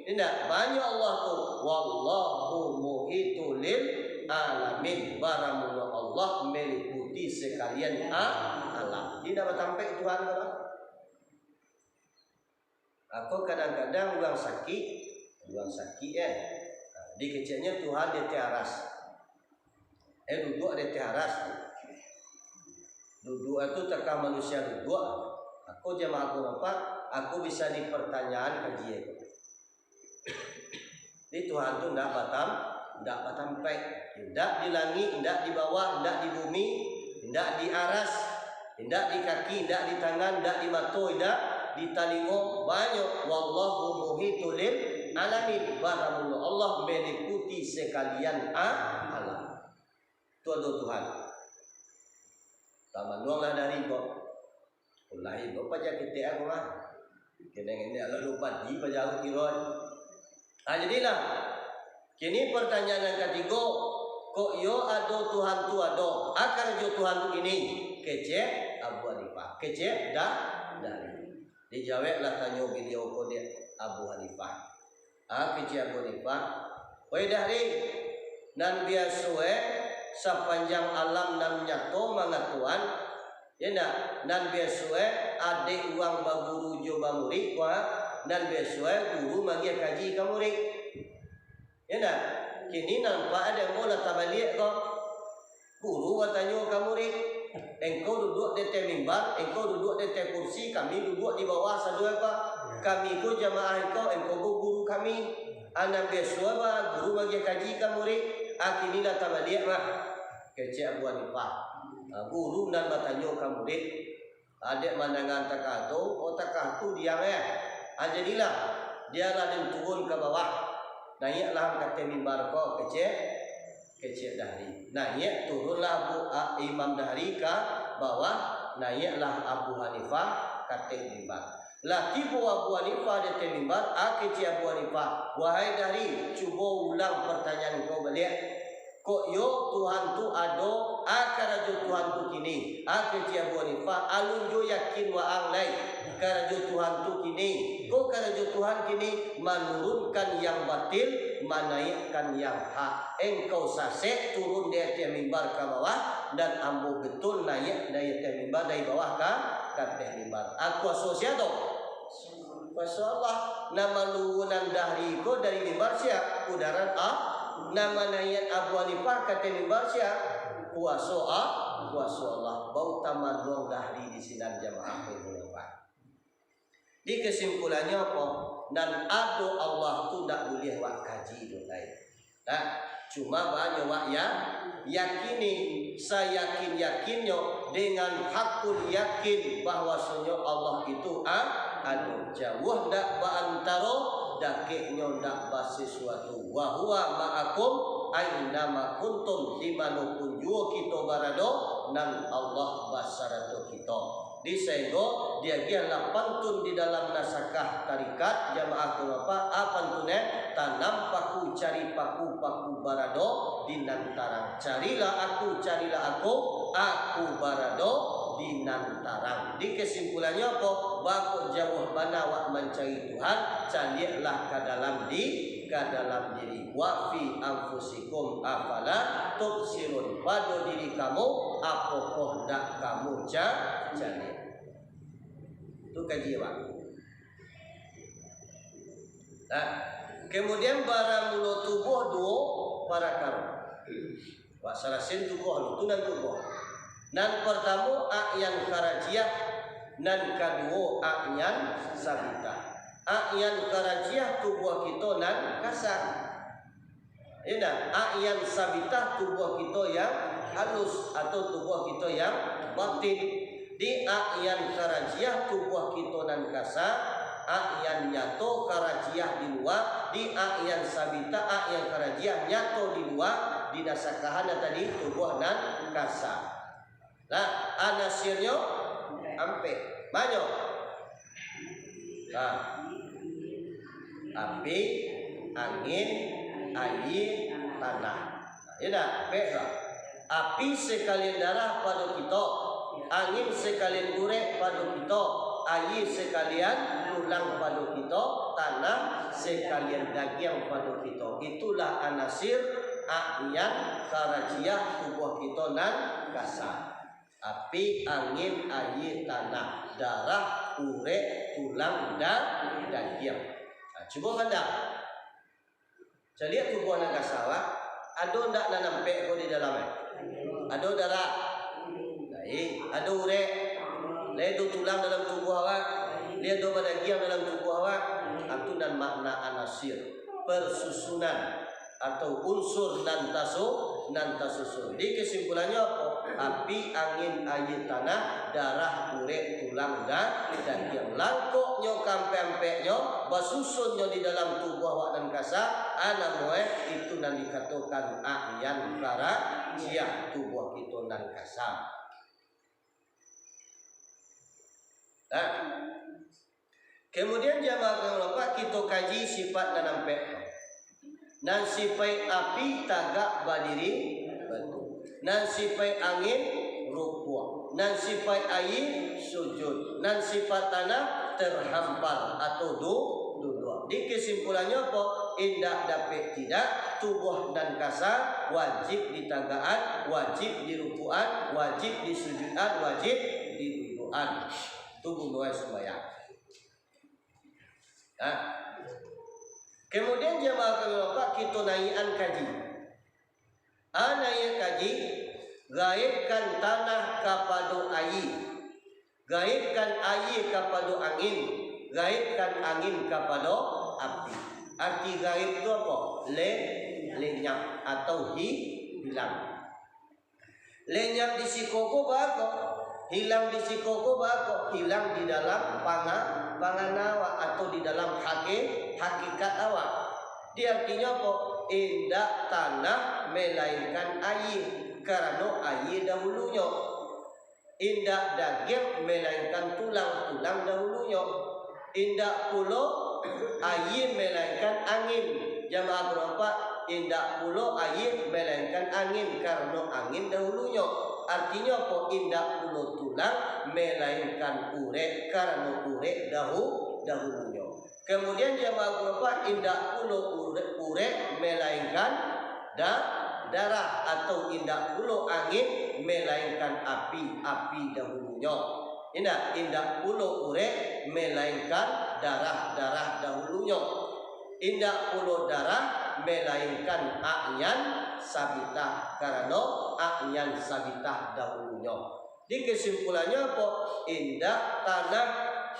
indak. Banyak Allah tu. Wallahu muhitu lil alamin. Baramulo Allah meliputi sakalian a-, alam. Indak batampek Tuhan tu doh. Ako kadang-kadang urang sakik, urang sakik, eh. Dikeceknyo Tuhan di ateh aras. Eh, duduak di ateh aras. Duduak tu takah manusia duduak. Ako jamaah ko nampak, ako bisa dipertanyaan kaji ko. Jadi Tuhan tu ndak batam-, ndak batampek. Ndak di langik, ndak di bawah, ndak di bumi, ndak di aras, ndak di kaki, ndak di tangan, ndak di mato, ndak di talingo. Banyak. Wallahu muhitu lil alamin. Baramulo Allah meliputi sakalian a-, alam. Tu ado Tuhan. Tamanuanglah dari ko. Ulai lo paja ketek aku mah. Kene-kene lalu padi paja aku kiro. Ah, jadilah. Kini pertanyaan yang katigo, kok iyo ado Tuhan tu ado? A karajo Tuhan tu kini? Kecek Abu Hanifah. Kecek Da-, Dahri. Dijaweklah tanyo baliau ko dek Abu Hanifah. Ah, kecek Abu Hanifah. Oi Dahri, Nan biaso e, sapanjang alam nan nyato mangatoan, ya ndak? Nan biaso e, adek urang baguru jo bamurik, wah, nan biaso e, guru magiah kaji ka murik. Ya ndak? Kini nampak ado ambo lah tabaliak ko. Guru batanyo ka murik, "Engkau duduak di ateh mimbar, engkau duduak di ateh kursi, kami duduak di bawah sadoe, Pak. Kami ko jamaah engkau, engkau ko guru kami." Ah, nan biaso ba guru magiah kaji ka murik, ah, kini lah tabaliak mah, kecek Abu Hanifah. Ah, guru nan batanyo ka murik, adek mandanga takah tu, oh, takah tu diang, eh. Ah, jadilah, dialah den turun ka bawah, naiaklah ka ateh mimbar ko, kecek, kecek Dahri. Naiak, turunlah Abu, ah, Imam Dahri ka bawah, naiaklah Abu Hanifah ka ateh mimbar. Lah tibo Abu Hanifah di ateh mimbar, ah, kecek Abu Hanifah, "Wahai Dahri, cubo ulang partanyaan kau baliak. Kok iyo Tuhan tu ado, ah, karajo Tuhan tu kini?" Ah, kecek Abu Hanifah, "Alun jo yakin waang lai karajo Tuhan tu kini. Ko karajo Tuhan kini, manurunkan yang batil, manaiakkan yang hak. Engkau sasek turun di ateh mimbar ka bawah, dan ambo betul naiak dari ateh mimbar, dari bawah ka, ka ateh mimbar. Ah, kuaso sia tu?" Kuaso Allah. Nan manurunan Dahri ko dari mimbar sia? Kudarat Allah. Nan manaiak Abu Hanifah ka ateh mimbar sia? Kuaso Allah. Kuaso Allah. Bau tamanuang Dahri di sinan, jamaah ko. Di kesimpulannyo apo? Nan ado Allah tu ndak buliah wak kaji doh lai. Nah, cuma banyak wak ya, yakini sayakin-yakinnyo dengan hakul yakin bahwasonyo Allah itu a-, ado. Jauah ndak baantaro, dakeknyo ndak basisuatu. "Wa huwa ma'akum aina ma kuntum," di mano pun juo kito barado, nan Allah basarato kito. Di sainggo diagiahlah pantun di dalam nasakah tarikat, jamaah ko apo, a, pantun, eh, "Tanam paku, cari paku, paku barado di nan tarang. Carilah aku, carilah aku, aku barado di nan tarang." Di kesimpulannyo apo? Bako jauah bana wak mancari Tuhan, caliaklah ka dalam di, ka dalam diri. "Wa fi anfusikum afala tubsirun." Pado diri kamu, apokoh ndak kamu ca-, caliak? Tu kaji, Pak. Nah, kemudian baramulo tubuah duo parakaro. Wak, sarasin tubuah tu, tu nan tubuah. Nan partamo, a'yan kharajiah, nan kaduo, a'yan sabitah. A'yan kharajiah tubuah kito nan kasa. Indak, a'yan sabitah tubuah kito yang halus atau tubuah kito yang batin. Di a'yan kharajiah tubuah kito nan kasa, a'yan nyato kharajiah di lua, di a'yan sabitah, a'yan kharajiah nyato di lua, di nasakahan tadi tubuah nan kasa. Nah, anasirnyo ampek. Banyak. Nah, api, angin, aia, tanah. Nah, iyo dah, ampek dah. Api sakalian darah pado kito, angin sakalian urek pado kito, aia sakalian tulang pado kito, tanah sakalian dagiang pado kito. Itulah anasir a'yan kharajiah tubuah kito nan kasa. Api, angin, aia, tanah, darah, urek, tulang, da-, dagiang. Nah, cubo pandang. Caliak tubuah nan kasa, ado ndak nan ampek ko di dalam, eh? Ado darah. Lai, ado urek. Lai ado tulang dalam tubuah awak. Lai ado badagiang dalam tubuah awak. Itu nan makna anasir. Persusunan atau unsur nan tasu-, nan tasusun. Di kesimpulannyo apo? Api, angin, aia, tanah, darah, urek, tulang, dan dagiang. Langkoknyo ka ampek-ampeknyo, basusunnyo di dalam tubuah awak nan kasa, a, namo e, itu nan dikatokan a'yan kharajiah tubuah kito nan kasa. Nah, kemudian jamaah karajo, kito kaji sipaik nan ampek. Nan sipaik api tagak badiri, batu. Nan sipaik angin rukuak. Nan sipaik aia sujud. Nan sipaik tanah terhampar atau du-, duduk. Di kesimpulannyo apo? Indak dapek tidak, tubuah nan kasa wajib ditagakan, wajib dirukukan, wajib disujudan, wajib didudukan. Tu gunongan sumbayang. Nah, kemudian jamaah kami Bapak, kito naiakan kaji. A, naiak kaji, gaibkan tanah kapado aia, gaibkan aia kapado angin, gaibkan angin kapado api. Arti gaib tu apo? Le-, lenyap atau hi-, hilang. Lenyap di siko ko baa ko? Hilang di siko ko baa ko? Hilang di dalam panga-, pangan awak atau di dalam hake-, hakikat awak. Di artinyo apo? Indak tanah, melainkan aia, karano aia dahulunyo. Indak dagiang, melainkan tulang, tulang dahulunyo. Indak pulo aia, melainkan angin. Jamaah kami Bapak, indak pulo aia, melainkan angin, karano angin dahulunyo. Artinyo apo? Indak pulo tulang, melainkan urek, karano urek dahu-, dahulunyo. Kemudian jamaah kami Bapak, indak pulo urek, urek melainkan da-, darah, atau indak pulo angin melainkan api, api dahulunyo. Indak, indak pulo urek melainkan darah, darah dahulunyo. Indak pulo darah melainkan a'yan sabitah, karano a'yan sabitah dahulunyo. Di kesimpulannyo apo? Indak tanah,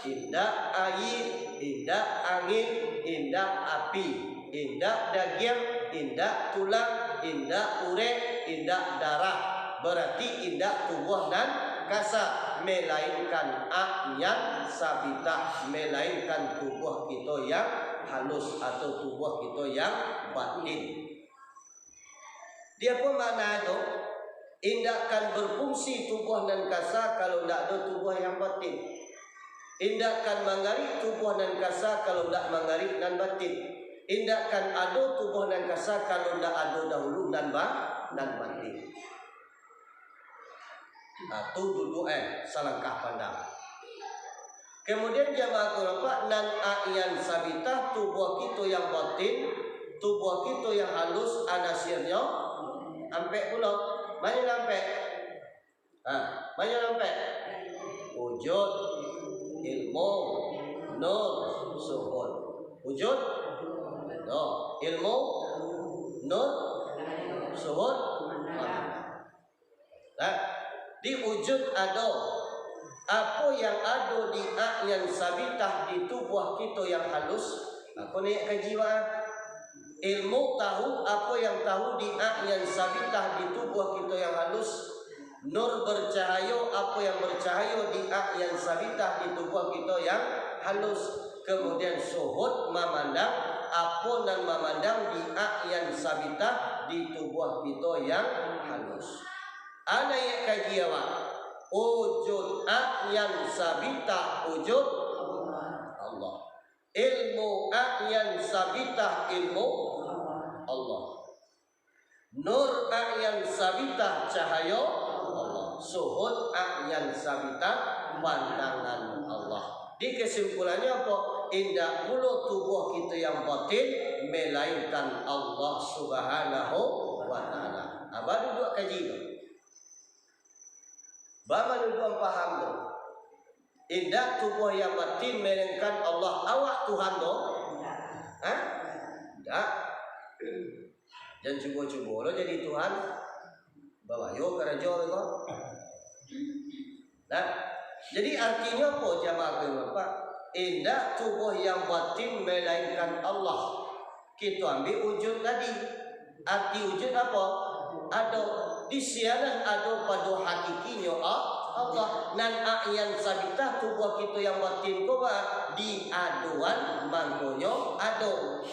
indak aia, indak angin, indak api, indak dagiang, indak tulang, indak urek, indak darah. Barati indak tubuah nan kasa, melainkan a'yan sabitah, melainkan tubuah kito yang halus atau tubuah kito yang batin. Di apo makna tu? Indak kan berfungsi tubuah nan kasa kalau ndak ado tubuah yang batin. Indak kan mangarik tubuah nan kasa kalau ndak mangarik nan batin. Indak kan ado tubuah nan kasa kalau ndak ado dahulu nan ba-, nan batin. Nah, tu duduak, eh, salangkah pandang. Kemudian jamaah kami Bapak, nan a'yan sabitah, tubuah kito yang batin, tubuah kito yang halus, anasirnyo ampek pulo. Manyo nan ampek? Ha, manyo nan ampek? Wujud, ilmu, nur, suhud. Wujud, no, ilmu, nur, suhud, makna. Nah, di wujud ado. Apo yang ado di a'yan sabitah di tubuah kito yang halus, mako naiak kaji waang. Ilmu tahu apo yang tahu di a'yan sabitah di tubuah kito yang halus. Nur bercahayo apo yang bercahayo di a'yan sabitah di tubuah kito yang halus. Kemudian suhud mamandang apo nan mamandang di a'yan sabitah di tubuah kito yang halus. A, naiak kaji awak. Wujud a'yan sabitah wujud Allah. Ilmu a'yan sabitah ilmu Allah. Nur a'yan sabitah cahayo Allah. Suhud a'yan sabitah pandangan Allah. Di kesimpulannyo apo? Indak pulo tubuah kito yang batin, melainkan Allah Subhanahu wa Ta'ala. Abah duduak kaji tu. Baa manuduan paham tu? Indak tubuah yang batin, melainkan Allah. Awak Tuhan tu? Hah? Indak. Jan cubo-cubo lo jadi Tuhan. Babayo karajo ko. Nah, jadi artinyo apo, jamaah kami Bapak? Indak tubuah yang batin, melainkan Allah. Kito ambiak wujud tadi. Arti wujud apo? Ado. Di sinan ado pado hakikinyo A-, Allah. Nan a'yan sabitah tubuah kito yang batin ko ba, diadoan mangkonyo ado.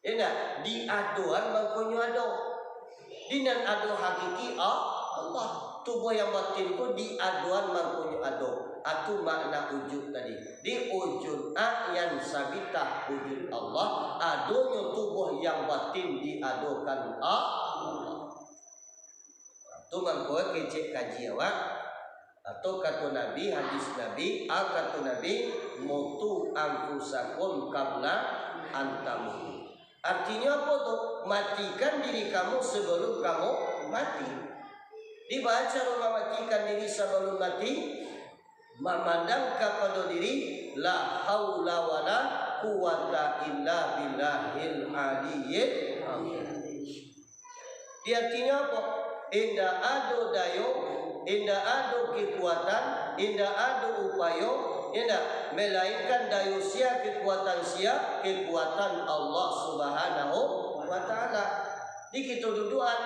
Indak, diadoan mangkonyo ado. Di nan ado hakiki A-, Allah. Tubuah yang batin ko diadoan mangkonyo ado. Atu makna wujud tadi. Di wujud a'yan sabitah wujud Allah, adonyo tubuah yang batin diadokan A-, Allah. Tu mangko kecek kaji awak. Atau kato Nabi, hadis Nabi, a kato Nabi, "Mutu anfusakum qabla an tamutu." Artinyo apo tu? Matikan diri kamu sabalum kamu mati. Di baa caro mamatikan diri sabalum mati? Mamandang kapado diri, la haula wala quwwata illa billahil aliyyil azim. Di artinyo apo? Indak ado dayo, indak ado kekuatan, indak ado upayo, indak, melainkan dayo sia, kekuatan sia, kekuatan Allah Subhanahu wa Ta'ala. Di kito dudukan,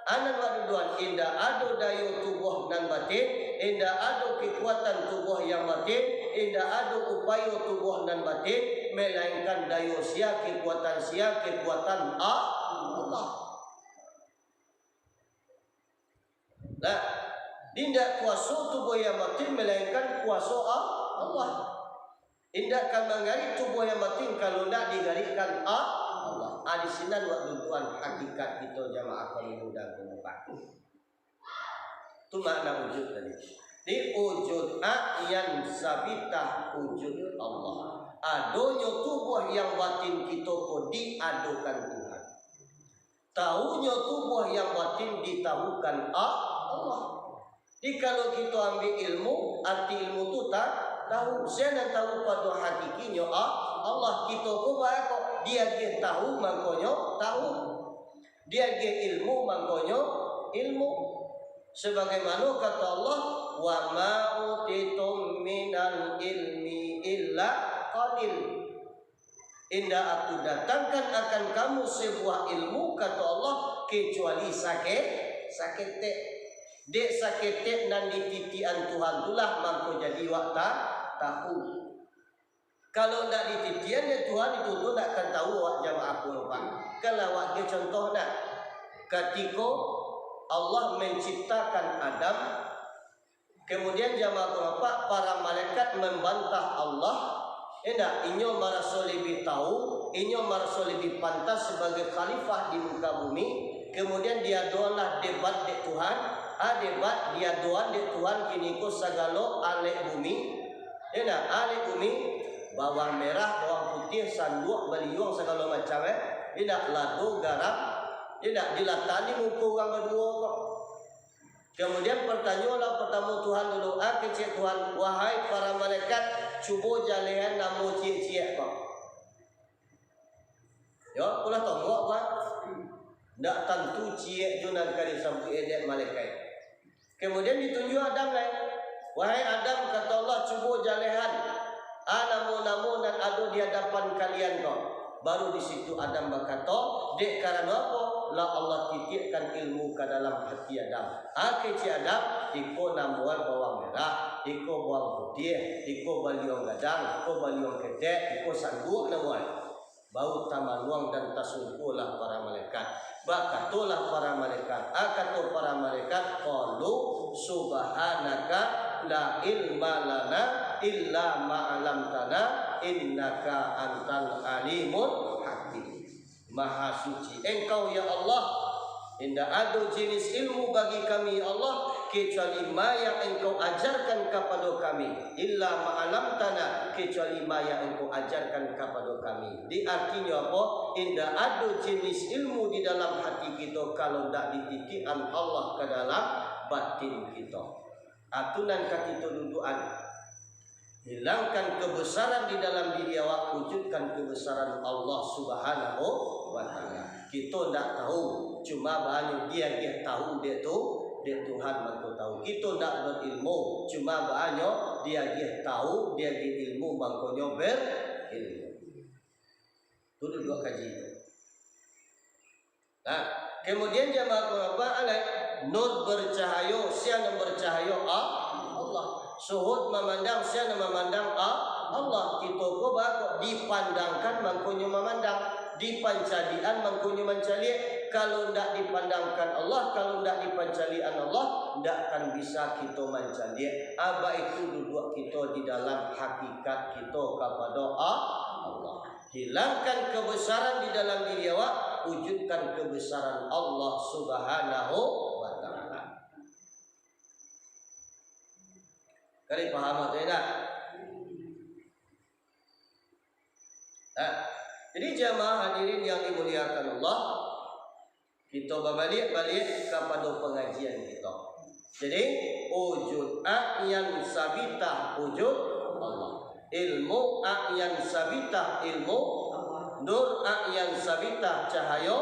anan wak dudukan, indak ado dayo tubuah nan batin, indak ado kekuatan tubuah yang batin, indak ado upayo tubuah nan batin, melainkan dayo sia, kekuatan sia, kekuatan A-, Allah. Nah, indak kuaso tubuah yang batin, melainkan kuaso A-, Allah. Indak ka manggarik tubuah yang batin, kalau indak digarikkan A-, Allah. Ah, di sinan wak dudukan hakikat kito jamaah kami muda kami. Tu makna wujud tadi. Di wujud a'yan sabitah wujud Allah. Adonyo tubuah yang batin kito ko diadokan Tuhan. Tahunyo tubuah yang batin ditahukan A-, Allah. Jadi, kalau kito ambiak ilmu, arti ilmu tu ta-, tahu. Sia nan tahu pado hakikinyo A-, Allah. Kito ko baa ko, diagiah tahu, mangkonyo tahu. Diagiah ilmu, mangkonyo ilmu. Sabagaimano kato Allah, "Wa ma utitum minal ilmi illa qalil." Indak Aku datangkan akan kamu sabuah ilmu, kato Allah, kecuali sake-, saketek. Dek saketek nan dititikan Tuhan tu lah, mangko jadi wak ta-, tahu. Kalau ndak dititikan dek Tuhan, itu tu ndak akan tahu awak jamaah Quran. Kan lah awak agiah contoh nak. Katiko Allah menciptakan Adam, kemudian jamaah Quran, para malaikat membantah Allah, indak, inyo maraso lebih tahu, inyo maraso lebih pantas sebagai khalifah di muka bumi, kemudian diadoanlah debat dek Tuhan, ah, debat diadoan dek Tuhan, kiniko sagalo alek bumi, Indak, alek bumi, bawang merah, bawang putiah, sanduak, baliuang, sagalo macam, eh. Indak, lado, garam, indak, dilatakkan di muko urang baduo ko. Kemudian, pertanyolah pertamo Tuhan dulu, ah, kecek Tuhan, "Wahai para malaikat, cubo jalehan namo ciek-ciek ko." Yo, kulah tongok, Pak. Ndak tantu ciek jo nan ka disabuik dek malaikat. Kemudian ditunjuak Adam lai. "Wahai Adam," kato Allah, "cubo jalehan, ah, namo-namo nan ado di adapan kalian ko." Baru di situ Adam bakato, "Dek karano apo? Lah Allah titiakkan ilmu ka dalam hati Adam." Ah, kecek Adam, "Iko namoan bawang merah, iko bawang putiah, iko baliuang gadang, iko baliuang ketek, iko sanduak namoan." Baru tamanuang dan tasungkulah para malaikat. Bakatolah para malaikat, ah, kato para malaikat, "Qalu subhanaka la ilma lana illa ma 'allamtana innaka antal alimul hakim." Maha suci Engkau, ya Allah, indak ado jenis ilmu bagi kami, ya Allah, kecuali ma yang Engkau ajarkan kapado kami, illa ma 'allamtana, kecuali ma yang Engkau ajarkan kapado kami. Di artinyo apo? Indak ado jenis ilmu di dalam hati kito, kalau ndak dititikan Allah ka dalam batin kito. Atu nan ka kito dudukan. Hilangkan kebesaran di dalam diri awak, wujudkan kebesaran Allah Subhanahu wa Ta'ala. Kito ndak tahu, cuma baanyo diagiah tahu dek tu, dek Tuhan mangko tahu. Kito ndak berilmu, cuma baanyo diagiah tahu, diagiah ilmu, mangkonyo berilmu. Tu duduak kaji tu. Nah, kemudian jamaah Quran, alai, nur bercahayo, sia nan bercahayo? A-, Allah. Suhud mamandang, sia nan mamandang? A-, Allah. Kito ko bako dipandangkan mangkonyo mamandang, dipancaliakan mangkonyo mancaliak. Kalau ndak dipandangkan Allah, kalau ndak dipancaliakan Allah, ndak akan bisa kito mancaliak. Aba itu duduak kito di dalam hakikat kito kapado A-, Allah. Hilangkan kebesaran di dalam diri awak, wujudkan kebesaran Allah Subhanahu wa Ta'ala. Kalian paham atau indak? Nah, jadi jamaah hadirin yang dimuliakan Allah, kito babaliak-baliak kapado pangajian kito. Jadi, wujud a'yan sabitah wujud Allah. Ilmu a'yan sabitah ilmu, nur a'yan sabitah cahayo,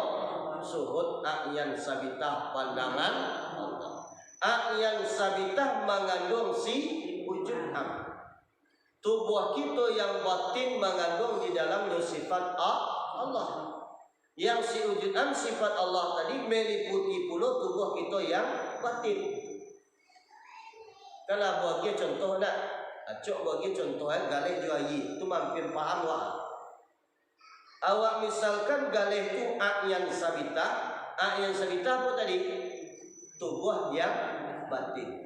suhud a'yan sabitah pandangan Allah. A'yan sabitah manganduang si wujud am. Tubuah kito yang batin manganduang di dalamnyo sifat A-, Allah. Yang si wujud am sifat Allah tadi meliputi pulo tubuah kito yang batin. Kalau buah gie contoh nak, acok buah gie contoh, eh, galeh jo aia, tu mampir paham wak. Awak misalkan galeh tu a'yan sabitah, a'yan sabitah apo tadi? Tubuah yang batin.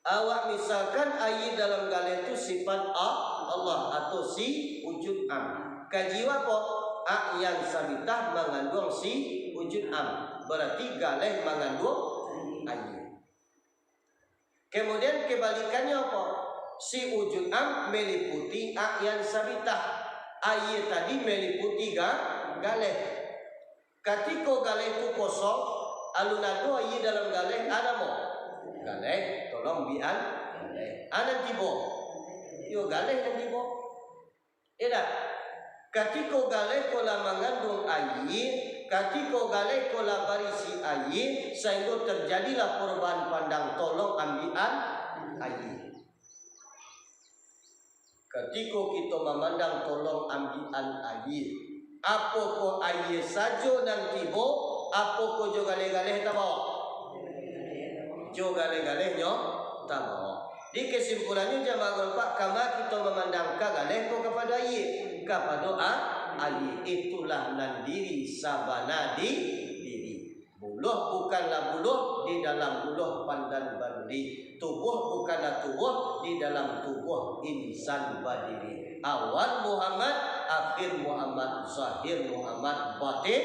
Awak misalkan aia dalam galeh tu sifat A-, Allah atau si wujud am. Kaji wak apo? A'yan sabitah manganduang si wujud am. Bararti galeh manganduang aia. Kemudian kebalikannya apo? Si wujud am meliputi a'yan sabitah. Aia tadi meliputi ga-, galeh. Katiko galeh tu kosong, alun ado aia dalam galeh, a nan mo? Galeh, tolong bi an, galeh. A nan tibo? Yo, galeh nan tibo. Indak? Katiko galeh ko lah manganduang aia, katiko galeh ko lah barisi aia, sainggo tarjadilah parubahan pandang, tolong ambiak an aia. Katiko kito mamandang, tolong ambiak an aia. Apokoh aia sajo nan tibo, apokoh jo galeh-galeh tabao? Jo galeh-galehnyo tabao. Di kesimpulannyo, jamaah gulompak, kama kito mamandang, ka galeh ko kapado aia? Kapado a-, aia. Itulah nan diri sabana di-, diri. Buluah bukanlah buluah di dalam buluah pandan baduri. Tubuah bukanlah tubuah di dalam tubuah insan badiri. Awal Muhammad, akhir Muhammad, zahir Muhammad, batin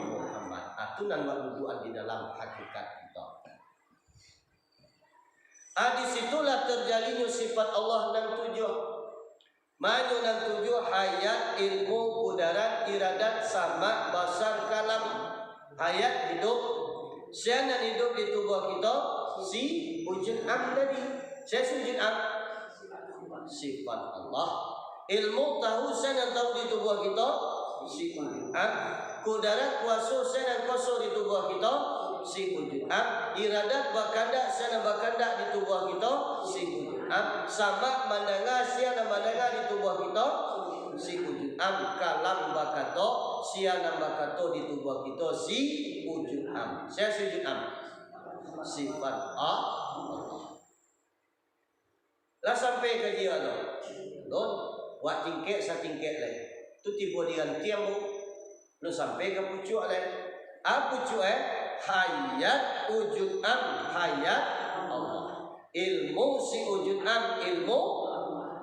Muhammad. Ah, tu nan badudukan di dalam hakikat kito. Ah, di situlah tarjalinyo sifat Allah nan tujuah. Manyo nan tujuah, hayat, ilmu, kudarat, iradat, sama, basar, kalam. Hayat, hidup. Sia nan hidup di tubuah kito? Si wujud am tadi. Sia si wujud am? Sifat Allah. Ilmu, tahu, sia nan tahu di tubuah kito? Si wujud am. Kudarat, kuaso, sia nan kuaso di tubuah kito? Si wujud am. Iradat, bakandak, sia nan bakandak di tubuah kito? Si wujud am. Sama, mandanga, sia nan mandanga di tubuah kito? Si wujud am. Kalam, bakato, sia nan bakato di tubuah kito? Si wujud am. Sia si wujud am? Sifat Allah. Lah sampai kaji awak tu? Lun, wak tingkek satingkek lai. Tu tibo di rantiang tu. Lun sampai ka pucuak lai. Ah, pucuak, eh? Hayat wujud am, hayat Allah. Ilmu si wujud am, ilmu.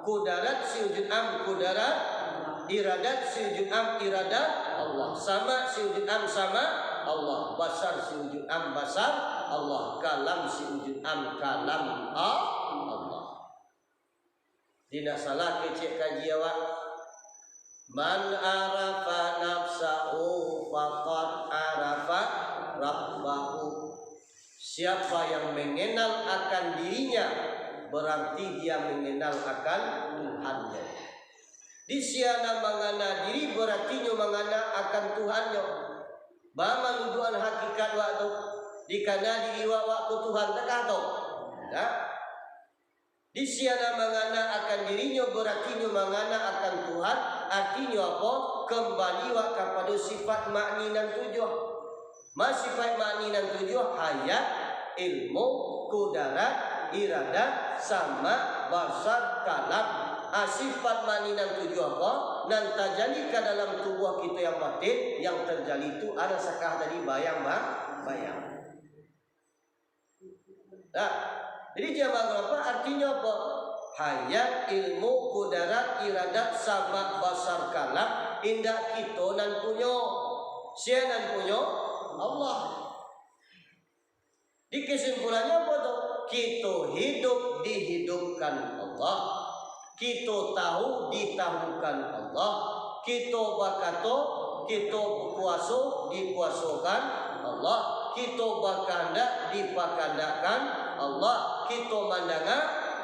Kudarat si wujud am, kudarat. Iradat si wujud am, iradat Allah. Sama si wujud am, sama Allah. Basar si wujud am, basar Allah. Kalam si wujud am, kalam Allah. Indak salah kecek kaji awak. "Man arafa nafsahu faqad arafa rabbahu." Siapa yang mengenal akan dirinya, berarti dia mengenal akan Tuhannya. Di sia nan mangana diri, berarti nyo mangana akan Tuhannyo. Baa manuduakan hakikat wak tu? Dikana diri wak, wak ko Tuhan, takah tu? Indak. Di sia nan mangana akan dirinyo, berarti nyo mangana akan Tuhan, artinyo apo? Kembali wak kapado sifat ma'ni nan tujuah. Ma sifat ma'ni nan tujuah? Hayat, ilmu, kudarat, iradat, sama, basar, kalam. Ah, sifat ma'ni nan tujuah ko nan tajali ka dalam tubuah kito yang batin, yang tajali tu ado sakah tadi bayang, ba-, bayang. Nah, jadi jamaah gulompak, artinyo apo? Hayat, ilmu, kudarat, iradat, sama, basar, kalam, indak kito nan punyo. Sia nan punyo? Allah. Di kesimpulannyo apo tu? Kito hiduik dihidupkan Allah. Kito tahu ditahukan Allah. Kito bakato, kito bakuaso dikuasokan Allah. Kito bakahandak dipakahandakkan Allah. Kito mandanga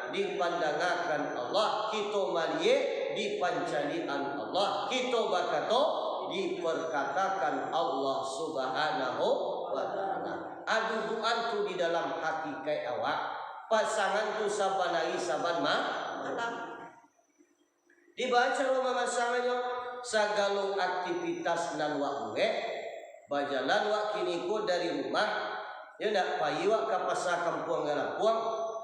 dipandangakan Allah. Kito maliek dipancaliakan Allah. Kito bakato diperkatakan Allah Subhanahu wa Ta'ala. Dudukan tu di dalam hakikaik awak. Pasangan tu saban ari saban ma-, malam. Dibaco lo mamasangannyo, sagalo aktivitas nan wak buek, bajalan wak kiniko dari rumah, yo ndak, pai wak ka pasa Kampuang Galapuang,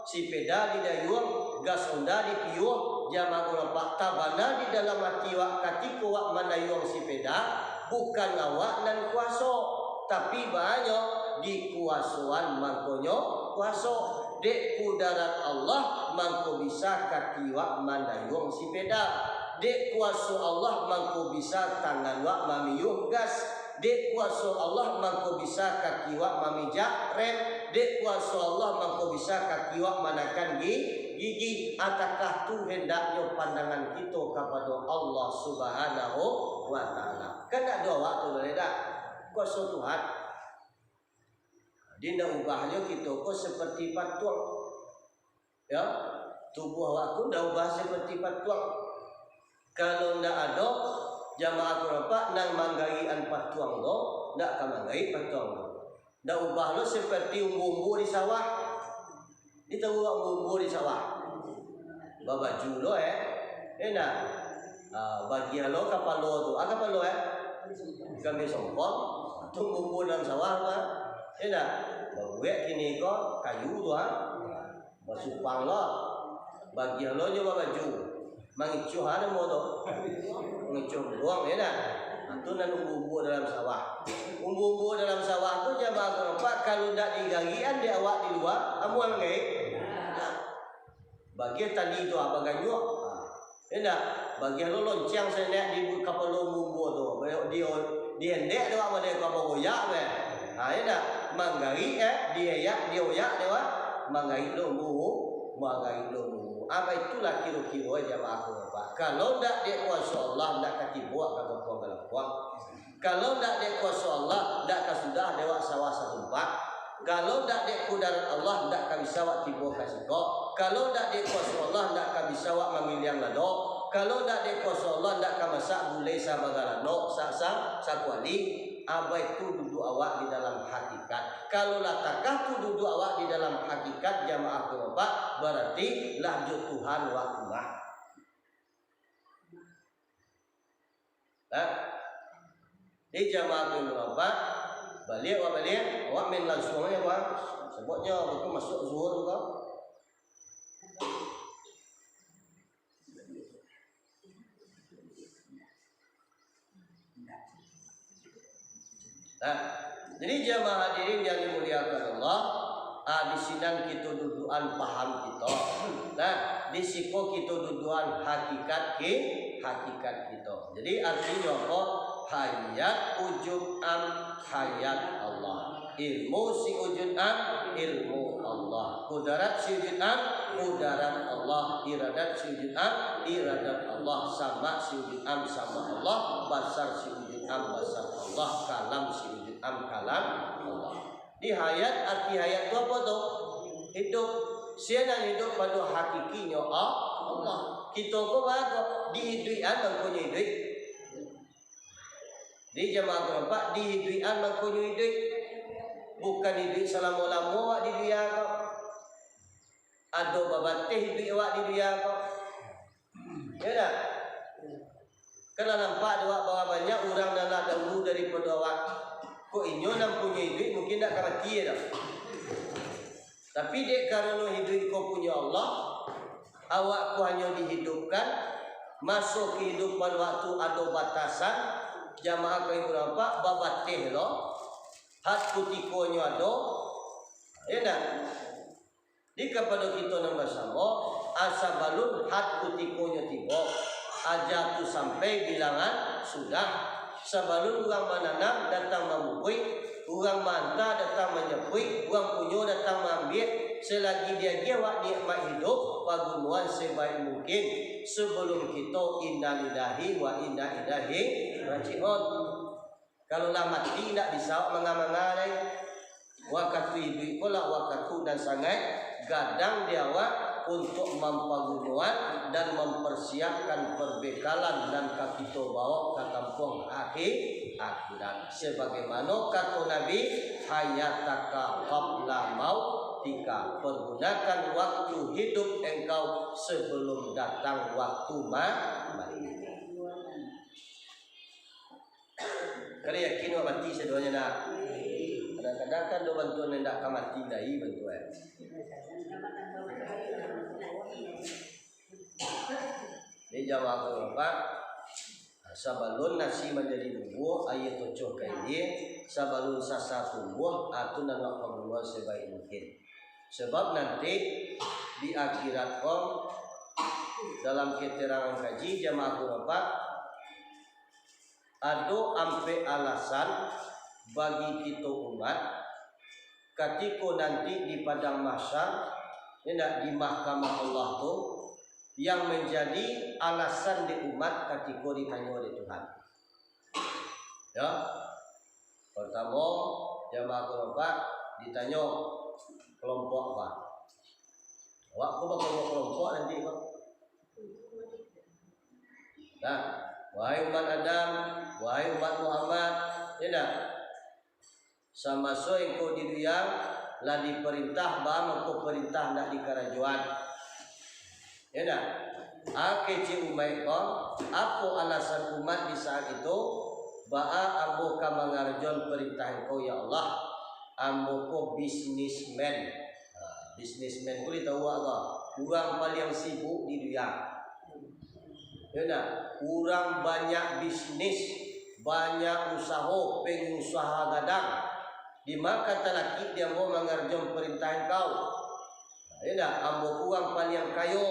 sipeda didayuang, gas Honda dipiuah, jamaah gulapak tabana di dalam ati wak katiko wak mandayuang sipeda, bukan awak nan kuaso, tapi banyak dikuasoan mangkonyo kuaso. Dek kudarat Allah, mangko bisa kaki wak mandayuang sipeda. Dek kuaso Allah, mangko bisa tangan wak mamiuah gas. Dek kuaso Allah, mangko bisa kaki wak mamijak rem. Dek kuaso Allah, mangko bisa kaki wak manakan gi-, gigi. Atakah tu hendaknyo pandangan kito kapado Allah Subhanahu wa Ta'ala? Kan ndak ado awak tu, lai dak? Kuaso Tuhan. Jadi, ndak ubahnyo kito ko seperti patuang. Ya, tubuah awak ko ndak ubah seperti patuang. Kalau ndak ado jamaah gulapak nan manggarikan patuang tu, ndak ka manggarik patuang tu. Ndak ubah lo seperti umbu-umbu di sawah. Di tahu awak umbu-umbu di sawah? Babaju lo, eh. Enak. Ah, bagian lo kapalo tu. Ah, kapalo, eh. Kami sompong. Tu umbu-umbu dalam sawah tu, ah. Enak. Babuek kini ko kayu tu, ah. Basupang lo. Bagian lo nyo babaju. Mangicuah namo tu. Mangicuah buruang, ya ndak? Nah, tu nan umbu-umbu dalam sawah. Umbu-umbu dalam sawah tu jamaah gulapak, kalau ndak digarikan dek awak di lua, amuah manggarik. Nah. Bagian tali tu, ah, baganyuak. Ah. Ya ndak? Bagian lo lonceng sanak di kapalo umbu-umbu tu. Di, di, diendek dek awak model ka bagoyak, eh. Ha, ya ndak? Manggarik, eh, dioyak, dioyak dek awak. Manggarik lo umbu, manggarik lo umbu. Apa itulah kiro-kiro jamaah gulapak. Kalau ndak dek kuaso Allah, ndak ka tibo ka Kampuang Galapuang. Kalau ndak dek kuaso Allah, ndak ka sudah dek awak sawah satumpak. Kalau ndak dek kudarat Allah, ndak ka bisa awak tibo ka siko. Kalau ndak dek kuaso Allah, ndak ka bisa awak mangiliang lado. Kalau ndak dek kuaso Allah, ndak ka masak gulai sabagalano, sa-, sa-, sakuali. Abai tu duduak awak di dalam hakikat. Kalau lah takah tu duduak awak di dalam hakikat, jamaah gulapak, bararti lah jo Tuhan awak tu mah. Nah, di jamaah tu gulapak, baliak awak baliak, awak main langsuang aja, Bang. Sababnyo, betul masuak zuhur ko. Nah, jadi jamaah hadirin yang dimuliakan Allah, ah, di sinan kito dudukan paham kito. Nah, di siko kito dudukan hakikat ki-, hakikat kito. Jadi artinyo apo? Hayat wujud am, hayat Allah. Ilmu si wujud am, ilmu Allah. Kudarat si wujud am, kudarat Allah. Iradat si wujud am, iradat Allah. Sama si wujud am, sama Allah. Basar si wujud am, basar Allah. Kalam si wujud am, kalam Allah. Di hayat, arti hayat tu apo tu? Hiduik. Sia nan hiduik pado hakikinyo, Allah. Kito ko baa ko? Dihiduikan mangkonyo hiduik. Di jamaah gulapak, dihiduikan mangkonyo hiduik. Bukan hiduik salamo-lamo awak di dunia ko. Ado babateh hiduik awak di dunia ko. Ya ndak? Kan lah nampak dek awak bara banyak urang nan lah dahulu daripado awak. Kok inyo nan punyo hiduik mungkin ndak ka mati doh. Tapi dek karano hiduik ko punyo Allah, awak ko hanyo dihiduikkan, maso kahidupan awak tu ado batasan, jamaah kami gulapak, babateh lo, hat kutikonyo ado, ya ndak? Di kapado kito nan basamo, a, sabalun hat kutikonyo tibo, ajal tu sampai bilangan sudah. Sabalun urang mananam datang mamukuik, urang maanta datang manyapuik, urang punyo datang maambiak, selagi diagiah awak nikmat hiduik, pagunoan sebaik mungkin. Sabalun kito, innalillahi wa inna ilaihi raji'un. Kalau lah mati, indak bisa awak manga-manga lai. Wakatu iduik ko lah wakatu nan sangaik gadang di awak untuak mampagunoan dan mamparsiapkan parbekalan nan ka kito bawok ka kampuang akhi-, akhirat. Sabagaimano kato Nabi, "Hayataka qabla mautika," pargunakan waktu hiduik engkau sabalun datang waktu ma-, mati. Kada yakin awak mati sadonyo, ndak? Kadang-kadang kan ado bantuan nan indak ka mati lai bantuan. Jadi jamaah Bapak, sabalun nasi manjadi bubua, aia tocoh ka ilia, sabalun sasa tumbuah, ah, tu nan awak pagunoan sabaik mungkin. Sabab nanti di akhirat ko, dalam keterangan kaji jamaah Bapak, ado ampek alasan bagi kito umat, katiko nanti di padang mahsyar, indak, di mahkamah Allah tu, yang manjadi alasan dek umat katiko ditanyo dek Tuhan. Yo, partamo, jamaah Bapak, ditanyo kelompok apo? Awak ko bakelompok-kelompok nanti ko. Nah, wahai umat Adam, wahai umat Muhammad, indak? Samaso engkau di dunia, lah diparintah, baa mangko parintah ndak dikarajoan? Indak? Ah, kecek umaik ko, apo alasan umat di saat itu? Baa ambo ka mangarajoan parintah Engkau, ya Allah? Ambo ko bisnismen. Ha, bisnismen ko ditahu awak ko? Urang paliang sibuk di dunia. Yo ndak? Urang banyak bisnis, banyak usaho, pengusaha gadang. Dima ka talakik di ambo mangarajoan parintah Engkau? Yo ndak? Ambo ko urang paliang kayo.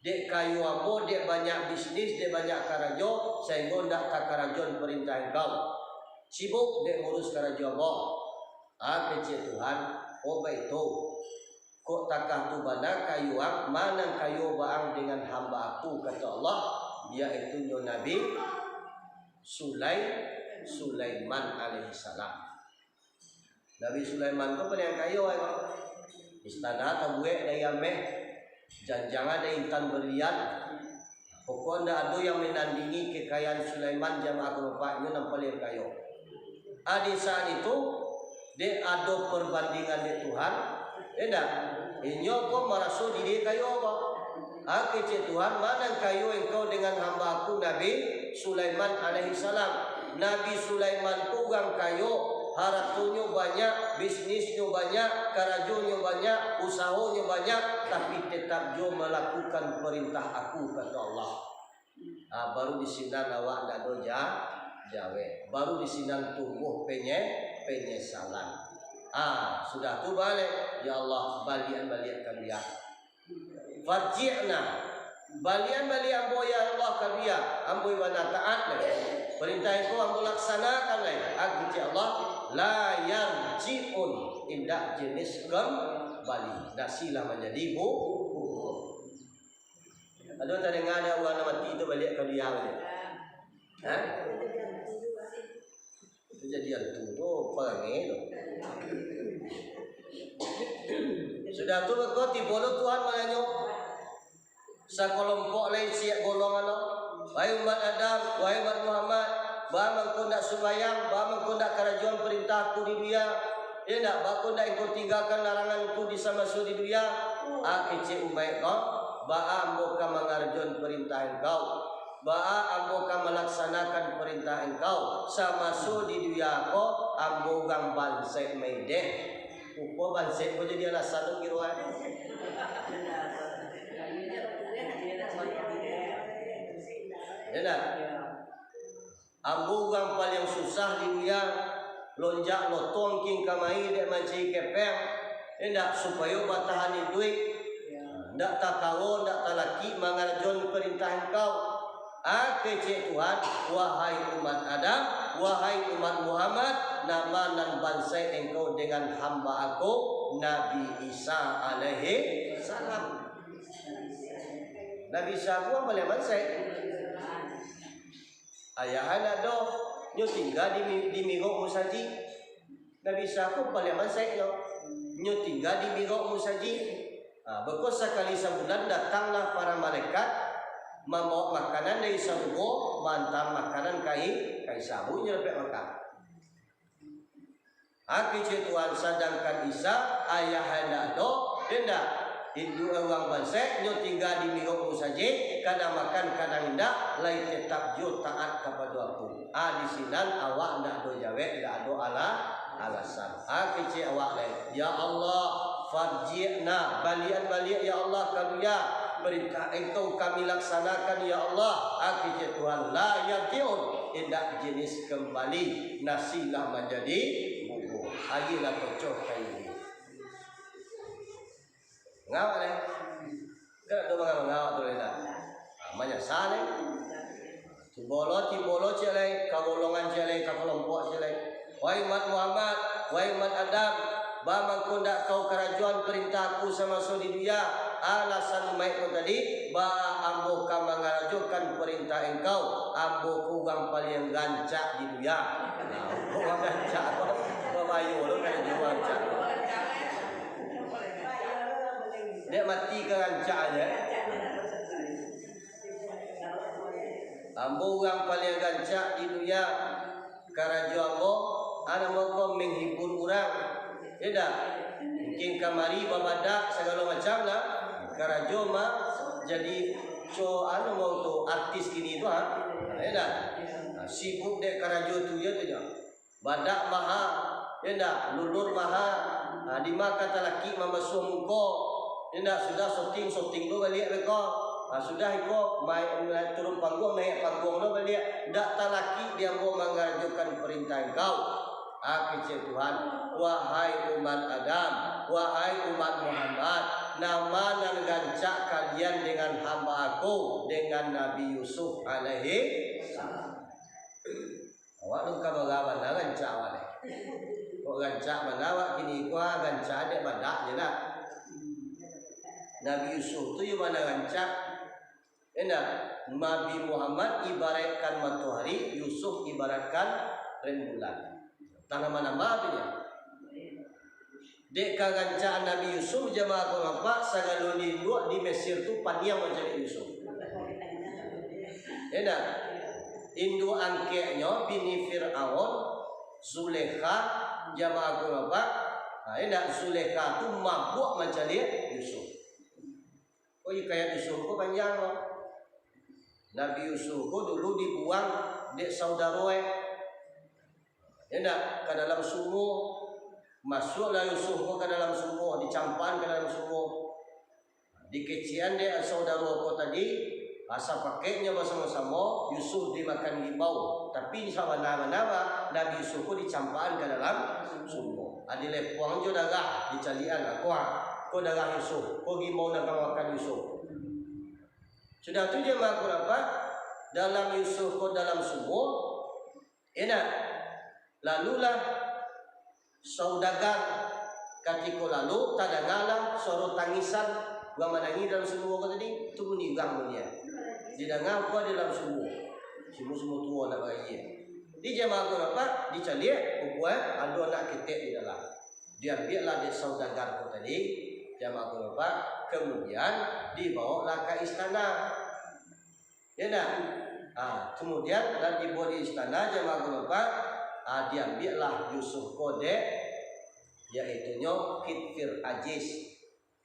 Dek kayo ambo, dek banyak bisnis, dek banyak karajo, sainggo ndak takarajoan parintah Engkau. Sibuk dek ngurus karajo ambo. Ah, kecek Tuhan, oh baitu. Kok takah tu bana kayo ang, ma nan kayo baa ang dengan hamba Aku, kato Allah, yaitunyo Nabi Sulai-, Sulaiman alaihissalam. Nabi Sulaiman tu paliang kayo, ai, ko. Istana tabuek dari ameh, janjang dari intan berlian. Pokok ndak ado yang manandingi kekayaan Sulaiman, jamaah kelompoknyo nan paliang kayo. Ah, di saat itu, dek ado perbandingan dek Tuhan, indak? Inyo ko maraso diri kayo ko. Ah, kecek Tuhan, ma nan kayo engkau dengan hamba Aku Nabi Sulaiman alaihissalam? Nabi Sulaiman ko urang kayo, haratonyo banyak, bisnisnyo banyak, karajonyo banyak, usahonyo banyak, tapi tetap juo malakukan parintah Aku, kato Allah. Ah, baru di sinan awak ndak ado ja-, jawek. Baru di sinan tumbuah penye-, penyesalan. Ah, sudah tu baliak, "Ya Allah, baliak-an baliak ka dunia. Farji'na." Baliak-an baliak ambo, ya Allah, ka dunia. Ambo bana taat lai. Parintah Engkau ambo laksanakan lai. Ah, kecek Allah, "La yarji'un." Indak jenis kembali. Nasi lah manjadi bu-, bubur. Ado tadanga dek urang nan mati tu baliak ka dunia baliak? Ha? Itu jadi antu tu parangai tu. Sudah tu, beko tibo lo Tuhan mananyo. Sakalompok lai siak golongan lo. Wahai umat Adam, wahai umat Muhammad, baa mangko ndak sumbayang, baa mangko ndak karajoan parintah Aku di dunia? Iyo ndak, baa ko ndak engkau tinggakan larangan-Ku di samaso di dunia? Ah, kecek umaik ko, baa ambo ka mangarajoan parintah Engkau? Baa ambo ka malaksanakan parintah Engkau? Samaso di dunia ko, ambo urang bansaik maideh. Upo bansaik ko jadi alasan tu kiro, eh? Iyo ndak? Ambo urang paliang susah di dunia, lonjak lotong kin kamari dek mancari kepeng, indak, supayo batahan iduik, indak takaro, indak talakik mangarajoan parintah Engkau. Ah, kecek Tuhan, "Wahai umat Adam, wahai umat Muhammad, nama nan bansaik engkau dengan hamba Aku, Nabi Isa alaihi salam?" Nabi Isa tu paliang bansaik. Ayah anak doh, nyo tingga di mi-, di mirok musajik. Nabi Isa ko paliang bansaiknyo, nyo tingga di mirok musajik. Ha, beko sakali sabulan datanglah para malaikat mambaok makanan dari sarugo, maanta makanan ka i-, ka Isa, baru inyo dapek makan. Ha, kecek Tuhan, sadangkan Isa, ayah indak doh, indak. Induak urang bansaik, nyo tingga di mirok musajik, kadang makan, kadang indak, lai tetap juo taat kapado Aku. Ah, di sinan awak ndak ado jawek, ndak ado ala-, alasan. Ah, kecek awak lai, "Ya Allah, farji'na, baliak-baliak, ya Allah, ka dunia. Perintah Engkau kami laksanakan, ya Allah." Ah, kecek Tuhan, "La yarji'un, indak jinis kembali, nasi lah manjadi bubur, aia lah kocoh ka irik." Mangawak lai. Kan ado mangawak-mangawak tu lai dah. Ah, manyasa lai. Timbolo, timbolo ciek lai, ka golongan ciek lai, ka kalompok ciek lai. "Wahai umat Muhammad, wahai umat Adam, baa mangko ndak kau karajoan parintah Aku samaso di dunia?" Alasan umaik ko tadi, "Baa ambo ka mangarajokan parintah Engkau? Ambo ko urang paliang rancak di dunia." Nah, urang rancak ko, babayo lo karajo rancak. Dek mati ka rancak aja. "Ambo urang paliang rancak di dunia. Karajo ambo, anu, ambo ko menghibur urang." Yo ndak? Mungkin kamari babadak sagalo macam lah. Karajo mah jadi co-, anu, ambo tu artis kini tu, ha. Yo ndak? Nah, sibuk dek karajo tu, yo tu, yo. Badak maha, yo ndak, lulur maha. Ha, dima ka talakik mambasuah muko, yo ndak, sudah syuting, syuting tu baliak beko. Ha, sudah iko, mai-, turun pangguang, naiak pangguang tu baliak. Ndak talakik di ambo mangarajokan parintah Engkau. Ha, kecek Tuhan, "Wahai umat Adam, wahai umat Muhammad, nama nan rancak kalian dengan hamba Aku, dengan Nabi Yusuf alaihi salam?" Awak tu ka bara bana rancak awak deh. Kok rancak bana awak kini ko, ah, rancak dek badak je lah. Nabi Yusuf tu yo bana rancak. Indak, Nabi Muhammad ibaratkan matoari, Yusuf ibaratkan rembulan. Tanah manama tu nyo. Dek karancaan Nabi Yusuf, jamaah ko nampak, sagalo induak di Mesir tu paniang mancaliak Yusuf. Indak? Induak angkeknyo, bini Fir'aun, Zulekha, jamaah ko nampak. Ha, indak? Zulekha tu mabuak mancaliak Yusuf. Ko hikayat Yusuf ko panjang ko. Nabi Yusuf ko dulu dibuang dek saudaro e. Indak, ka dalam sumua. Masuaklah Yusuf ko ka dalam sumua, dicampakan ka dalam sumua. Dikecekan dek saudaro ko tadi, asa pakeknyo basamo-samo, Yusuf dimakan ribau. Tapi sabana-bana, Nabi Yusuf ko dicampakan ka dalam sumua. Ado lepuang jo darah, dicaliakan, ko, ko darah Yusuf, ko ribau nan ka makan Yusuf. Sudah tu jamaah ko nampak, dalam Yusuf ko dalam sumua, indak. Lalulah saudagar, katiko lalu, tadangalah suaro tangisan, urang manangih dalam sumua ko tadi, tu bunyi urang bunyi. Didanga ko di dalam sumua. Sumua-sumua tuo nak baraia. Di jamaah ko nampak, dicaliak, rupo e, ado anak ketek di dalam. Diambiaklah dek saudagar ko tadi, jamaah ko nampak, kemudian dibaoklah ka istana. Yo ndak? Ah, kemudian lah tibo di istana, jamaah ko nampak, ah, diambiaklah Yusuf ko dek, yaitunyo Kitfir Ajis,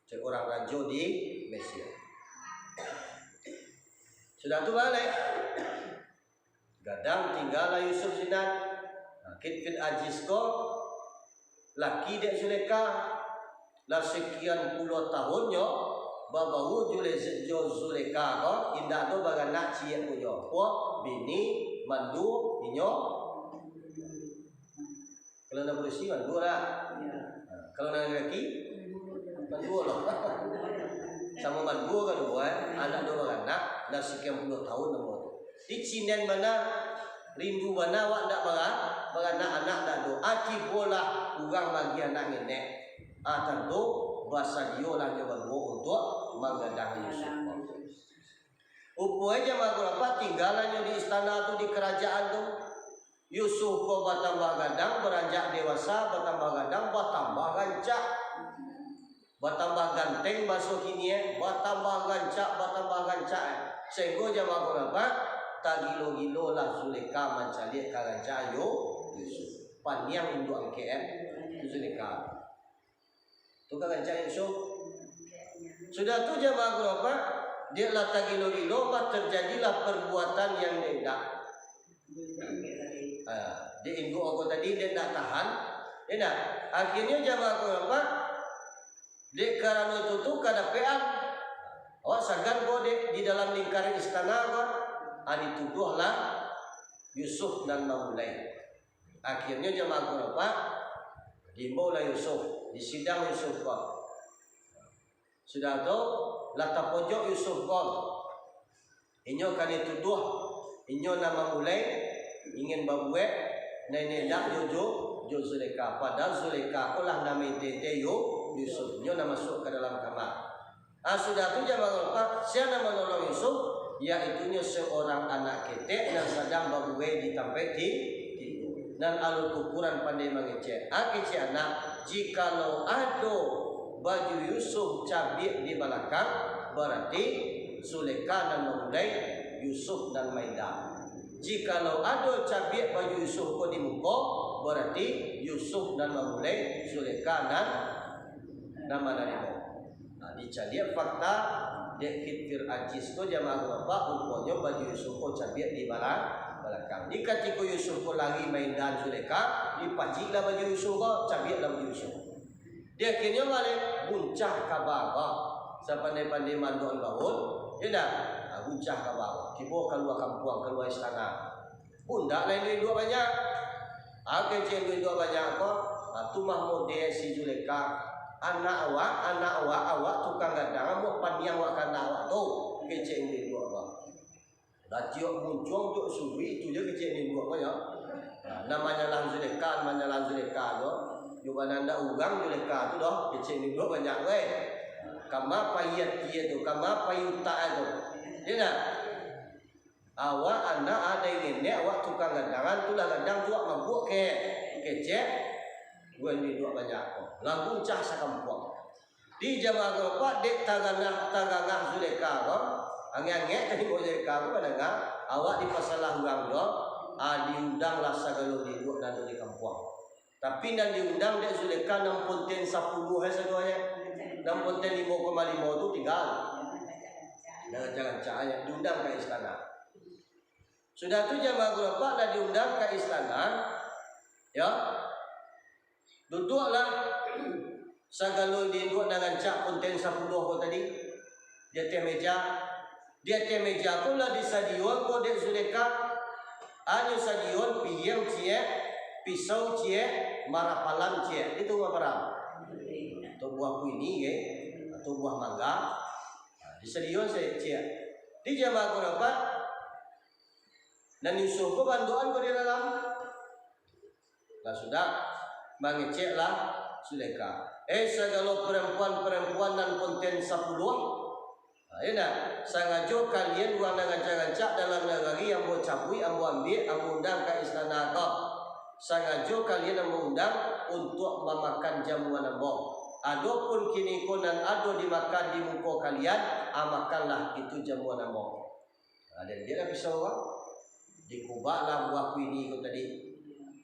dek urang rajo di Mesir. Sudah tu baliak. Gadang tinggalah Yusuf sinan. Nah, Kitfir Ajis ko laki dek Zulekha. Lah sekian puluah tahunnyo babaua Zule-, jo Zulekha ko, indak ado baranak ciek punyo. Ko bini manduo inyo. Kalau nan barusi manduo lah. Ha, kalau nan laki, manduo lah. Samo manduo kaduo, eh. Anak duo baranak, lah sekian puluah tahun namo tu. Di cinen bana, rindu bana awak ndak bara-, baranak, anak ndak ado. Akibolah urang magiah anak ngenek. Ah, tantu basadiolah nyo baduo untuak manggadang Yusuf. Rupo e jamaah kurabat tinggalah nyo di istana tu, di karajaan tu. Yusuf ko batambah gadang, baranjak dewasa, batambah gadang, batambah rancak. Batambah ganteng, baso kini e, batambah rancak, batambah rancak e. Sahinggo jamaah kurabat, tagilo-gilolah Zulekha mancaliak karancak Yu-, Yusuf. Paniang induak angkek e, tu Zulekha. Tu karancak Yusuf. Sudah tu jamaah kurabat, dek lah tagilo-gilo, mah terjadilah perbuatan yang dek indak. Ah, dek induak ko tadi, dek indak tahan. Indak. Akhirnyo jamaah kurabat, dek karano itu tu kadapean. Awak sagan ko dek di dalam lingkaran istana ko, ah, dituduahlah Yusuf nan mamulai. Akhirnyo jamaah kurabat, diimbaulah Yusuf, disidang Yusuf ko. Sudah tu, lah tapojok Yusuf ko. Inyo ka dituduah, inyo nan mamulai, ingin babuek, nan indak jo, jo, jo Zulekha. Padahal Zulekha ko lah nan mainteh-inteh Yu-, Yusuf. Inyo nan masuak ka dalam kama. Ah, sudah tu jamaah kurabat, sia nan manolong Yusuf, yaitunyo seorang anak ketek nan sadang babuai di tampek ti-, tidur. Nan alun kukuran pandai mangecek. Ah, kecek anak, jikalau ado baju Yusuf cabiak di balakang, barati Zulekha nan mamulai, Yusuf nan maindang. Jikalau ado cabiak baju Yusuf ko di muko, barati Yusuf nan mamulai, Zulekha nan, nan manarimo. Nah, dicaliak fakta dek Khidfir Aziz ko jamaah kurabat, ruponyo baju Yusuf ko cabiak di bala-, balakang. Di katiko Yusuf ko lari maindang Zulekha, dipaciklah baju Yusuf ko, cabiaklah baju Yusuf. Di akhirnyo baleh buncah kaba ko. Sapandai-pandai manduak gaul, indak? Ah, buncah kaba ko. Tibo kalua kampuang, kalua istana. Pun ndak lai induak banyak. Ah, kecek induak banyak ko. Ah, tu mah model si Zulekha. Anak awak, anak awak, awak tukang gadang, amuah paniang awak ka anak awak tu. Kecek induak ko. Lah tiok muncuang, tiok surui, itu je kecek induak ko, yo. Nah, nan manyalah Zulekha, manyalah Zulekha tu. Yo, bana ndak urang Zulekha tu doh, kecek induak banyak, weh. Kama pai ati tu, kama pai utak tu. Yo ndak? Awak anak ado ngenek, awak tukang gadang, tu lah gadang tu awak mabuak ke, kecek. Wen induak banyak ko. Lah buncah sakampuang. Di jamaah kurabat dek tagangah, tagangah Zulekha ko, angek-angek tadi ko Zulekha ko mandanga, awak dipasalah urang tu, ah, diundanglah sagalo induak nan ado di kampuang. Tapi nan diundang dek Zulekha nan ponten sapuluah ai sadoanyo. Nan ponten limo koma limo tu tingga. Nan rancak-rancak ai diundang ka istana. Sudah tu jamaah kurabat lah diundang ka istana, yo. Duduaklah sagalo induak nan rancak ponten sapuluah ko tadi di ateh meja. Di ateh meja ko lah disadiyoan ko dek Zulekha, anyo sadiyoan piang ciek, pisau ciek, marapalam ciek. Itu marapalam. Atau buah kuini, ke? Atau buah mangga. Nah, disadiyoan ciek. Di jamaah kurabat, nan Yusuf ko bantuan ko di dalam. Lah sudah, mangeceklah Zulekha. Eh, sagalo parampuan-parampuan nan ponten sapuluah, ha, yo ndak? Sangajo kalian urang nan rancak-rancak dalam nagari ambo cabuik, ambo ambiak, ambo undang ka istana ko. Sangajo kalian ambo undang untuak mamakan jamuan ambo. Adopun kiniko nan ado dimakan di muko kalian, ah, makanlah itu jamuan ambo. Nah, diambiaklah pisau ko, dikubaklah buah kuini ko tadi,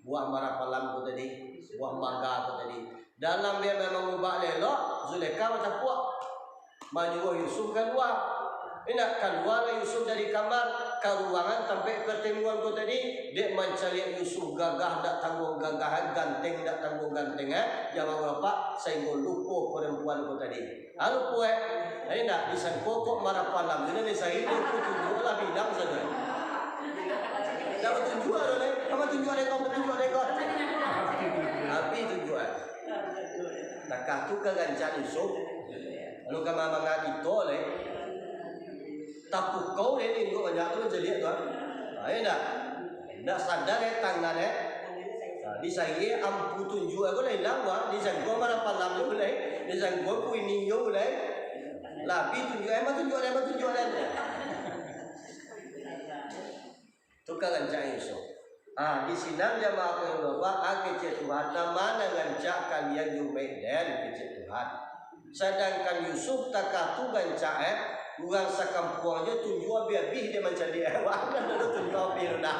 buah marapalam ko tadi, buah mangga ko tadi. Dalam dia mangubak elok, Zulekha batakuak, manyuruah Yusuf kalua. Indak, kalualah Yusuf dari kamar, ka ruangan tampek partamuan ko tadi, dek mancaliak Yusuf gagah ndak tangguang gagah, ganteng ndak tangguang ganteng, eh, jamaah kurabat, sahinggo lupo parampuan ko tadi. Lalu puek, eh, indak, disangko kok marapalam, jadi ni sahinggo ku tunjuak lah bilang sajo. Indak batunjuak tu, eh. Ka batunjuak dek ko, batunjuak dek ko. Tapi tunjuak. Takah tu ka rancak Yusuf. Lalu ka mamanga kito, leh. Tapukau dek induak banyak tu, mancaliak tu, ah. Ayo ndak? Ndak sadar eh tangan eh. Nah, di saie ampu tunjuak ko lai ilang wah, di jangko marapalam jo lai, di jangko kuini jo lai. Labi tunjuak eh, mah tunjuak lai, mah tunjuak lai. Tu ka rancak Yusuf. Ah, di sinan jamaah ko yang bapak, ah, kecek Tuhan, nama nan rancak kalian jo umaik den, kecek Tuhan. Sadangkan Yusuf takah tu rancak eh, urang sakampuang jo tunjuak abih-abih dia mancaliak eh, wah, tunjuak abih tu dah.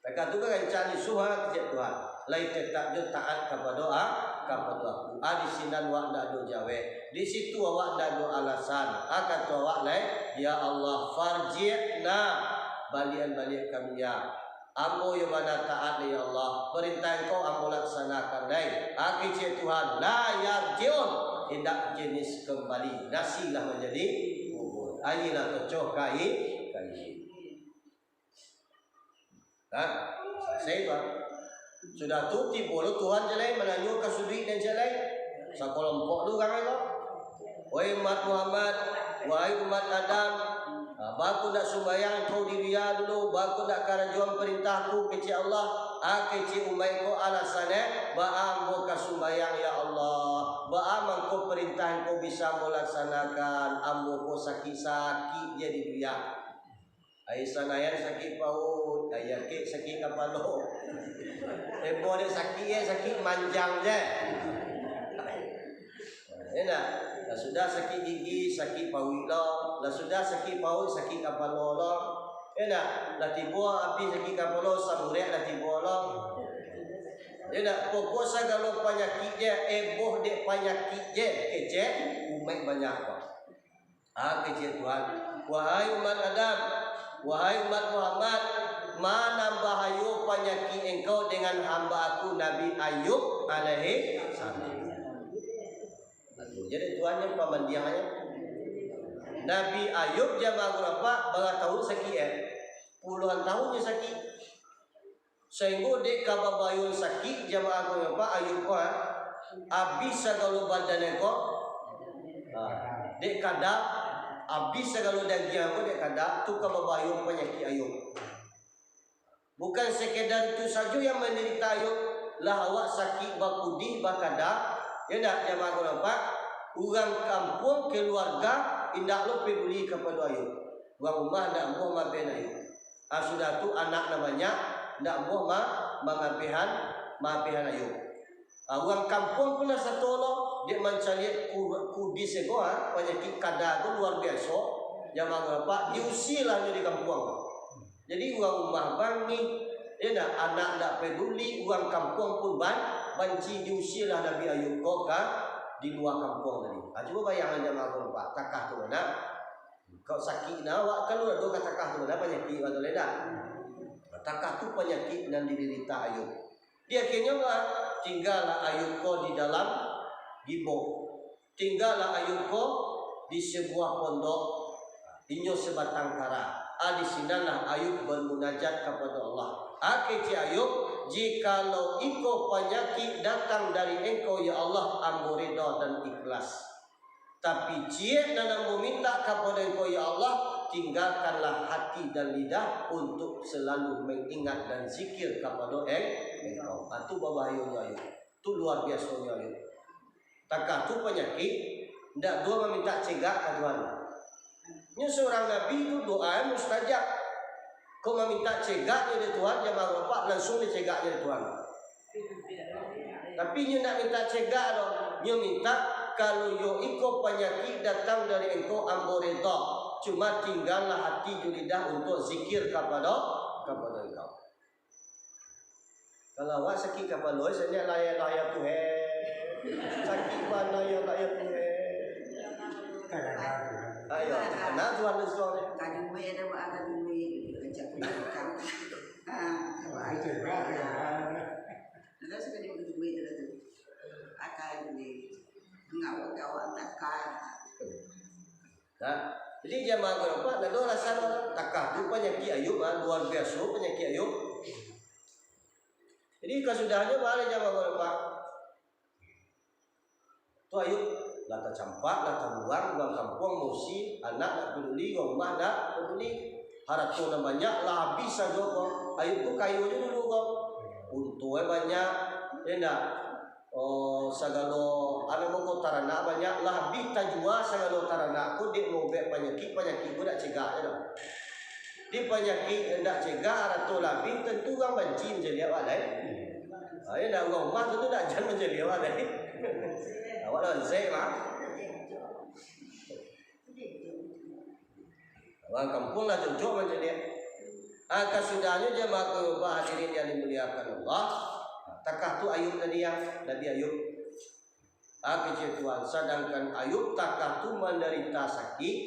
Takah tu kan rancak Yusuf ha, kecek Tuhan. Lai tetap jo taat kapado a, kapado aku. Ah, di sinan wak ndak ado jawek. Di situ awak ndak ado alasan. Ah, kato awak lai, "Ya Allah, farji'na." Balian-baliak kami ya. Ambo yo bana taat, ya Allah. Parintah Engkau ambo laksanakan, dai. Ah, kecek Tuhan, la yarji'un. Indak jenis kembali. Nasi lah manjadi bubur. Aia lah tocoh kai, kai. Ha? Salasai tu. Sudah tu, tibo lo Tuhan jalai mananyo ka suduik nan jalai. Sakalompok tu urang ko. Wahai umat Muhammad, wahai umat Adam, ha, baa kok ndak sumbayang kau di dunia dulu, baa kok ndak karajoan parintah-Ku, kecek Allah, ha, kecek umaik ko alasannyo, baa ambo ka sumbayang, ya Allah, baa mangko parintah Engkau bisa ambo laksanakan, ambo ko sakik-sakik je di dunia. Ai sangayan sakik pauik, ai akik sakik kapalo. Ebo dek sakik, eh, sakik manjang je. Yo ndak? Lah sudah sakik gigi, sakik pauik lo. Lah sudah sakik pauik, sakik kapalo lo. Yo ndak? Lah tibo abih sakik kapalo, samurek lah tibo lo. Yo ndak? Pokok sagalo panyakik je, eboh dek panyakik je, kecek, umaik banyak ko. Ha, kecek Tuhan, "Wahai umat Adam, wahai umat Muhammad, ma nan bahayo panyakik engkau dengan hamba Aku Nabi Ayub alaihi salam?" Nah, tu jadi Tuhan yang pamandiangnyo. Nabi Ayub jamaah gurapak, bara tahun sakik, eh? Puluhan tahun nyo sakik. Sainggo dek kababayoan sakik jamaah ko, Pak Ayub ko, ha? Abih sagalo badan ko, ha, dek kada, abih sagalo dagiang ko dek kada, tu kababayoan panyakik Ayub. Bukan sekedar itu sajo yang mandarita Ayub, lah awak sakik bakudih, bakada, yo ndak jamaah ko, Pak? Urang kampuang, keluarga, indak lo peduli kapado Ayub. Urang rumah ndak amuah maben Ayub. Ah, sudah tu anak nan banyak, ndak amuah ma-, mangabehan, mangabehan Ayub. Ah, urang kampuang pun lah sato lo, dek mancaliak ku-, kudis ko, ha, panyakik kada ko luar biaso, jamaah gurapak, diusialah nyo di kampuang. Jadi urang rumah bangih, yo ndak, anak ndak peduli, urang kampuang pun ban-, banci, diusialah Nabi Ayub ko ka di lua kampuang tadi. Ah, cubo bayangkan jamaah gurapak, takah tu, nak. Kok sakik nah, awak kan lah doh ka takah tu, nah, panyakik awak tu lai dah. Takah tu panyakik nan didarita Ayub. Di akhirnyo, wak, tinggalah Ayub ko di dalam gibok. Tinggalah Ayub ko di sabuah pondok, inyo sabatang kara. Ah, di sinanlah Ayub bamunajat kapado Allah. Ah, kecek Ayub, "Jikalau iko panyakik datang dari Engkau, ya Allah, ambo reda dan ikhlas." Tapi ciek nan ambo mintak kapado Engkau, ya Allah, tinggakanlah hati dan lidah untuk salalu mangingat dan zikir kapado Eng-, Engkau. Ah, tu babahayonyo Ayub. Tu luar biasonyo Ayub. Takah tu panyakik, ndak doh mamintak cegak ka Tuhan. Nyo surang nabi tu doa mustajab. Kok mamintak cegaknyo dek Tuhan, jamaah gurapak, langsuang dicegaknyo dek Tuhan. Tapi nyo ndak mintak cegak doh. Nyo mintak, kalau yo iko panyakik datang dari Engkau, ambo reda. Cuma tinggalah hati jo lidah untuak zikir kapado, kapado Engkau. Kalau awak sakik kapalo, sajo layah-layah tu, heh. Sakik bana yo layah tu, heh. Ayo, nah, Tuhan Yesus. Kajuwe ada ba, kajuwe. Ajak pulang kamu. Ah, apa aja. Terus kajuwe tu dah tu. Akan di ngawak-ngawak takar. Nah, jadi jamaah gurapak, ndak ado alasan lah. Takah tu panyakik Ayub, ah, luar biaso panyakik Ayub. Jadi kasudahnyo baa lai jamaah gurapak. Tu Ayub lah tacampak, lah tabuang, urang kampuang mausi, anak ndak paduli, urang rumah ndak paduli. Harato nan banyak lah abih sajo ko. Ayub ko kayo jo dulu ko. Untuanyo banyak, yo ndak? Oh, sagalo, anu, mako taranak banyak, lah abih tajua sagalo taranak ko dek maubek panyakik, panyakik ko dak cegak je doh. Di panyakik ndak cegak, harato lah abih, tantu urang banci mancaliak awak lai. Ha, yo ndak, urang rumah tu, tu dak jan mancaliak awak lai. Awak lah onsek mah. Urang kampuang lah cocok mancaliak. Ah, kasudahnyo jamaah karabat hadirin yang dimuliakan Allah. Takah tu Ayub tadi, ya, Nabi Ayub. Ah, kecek Tuhan, sadangkan Ayub takah tu mandarita sakik,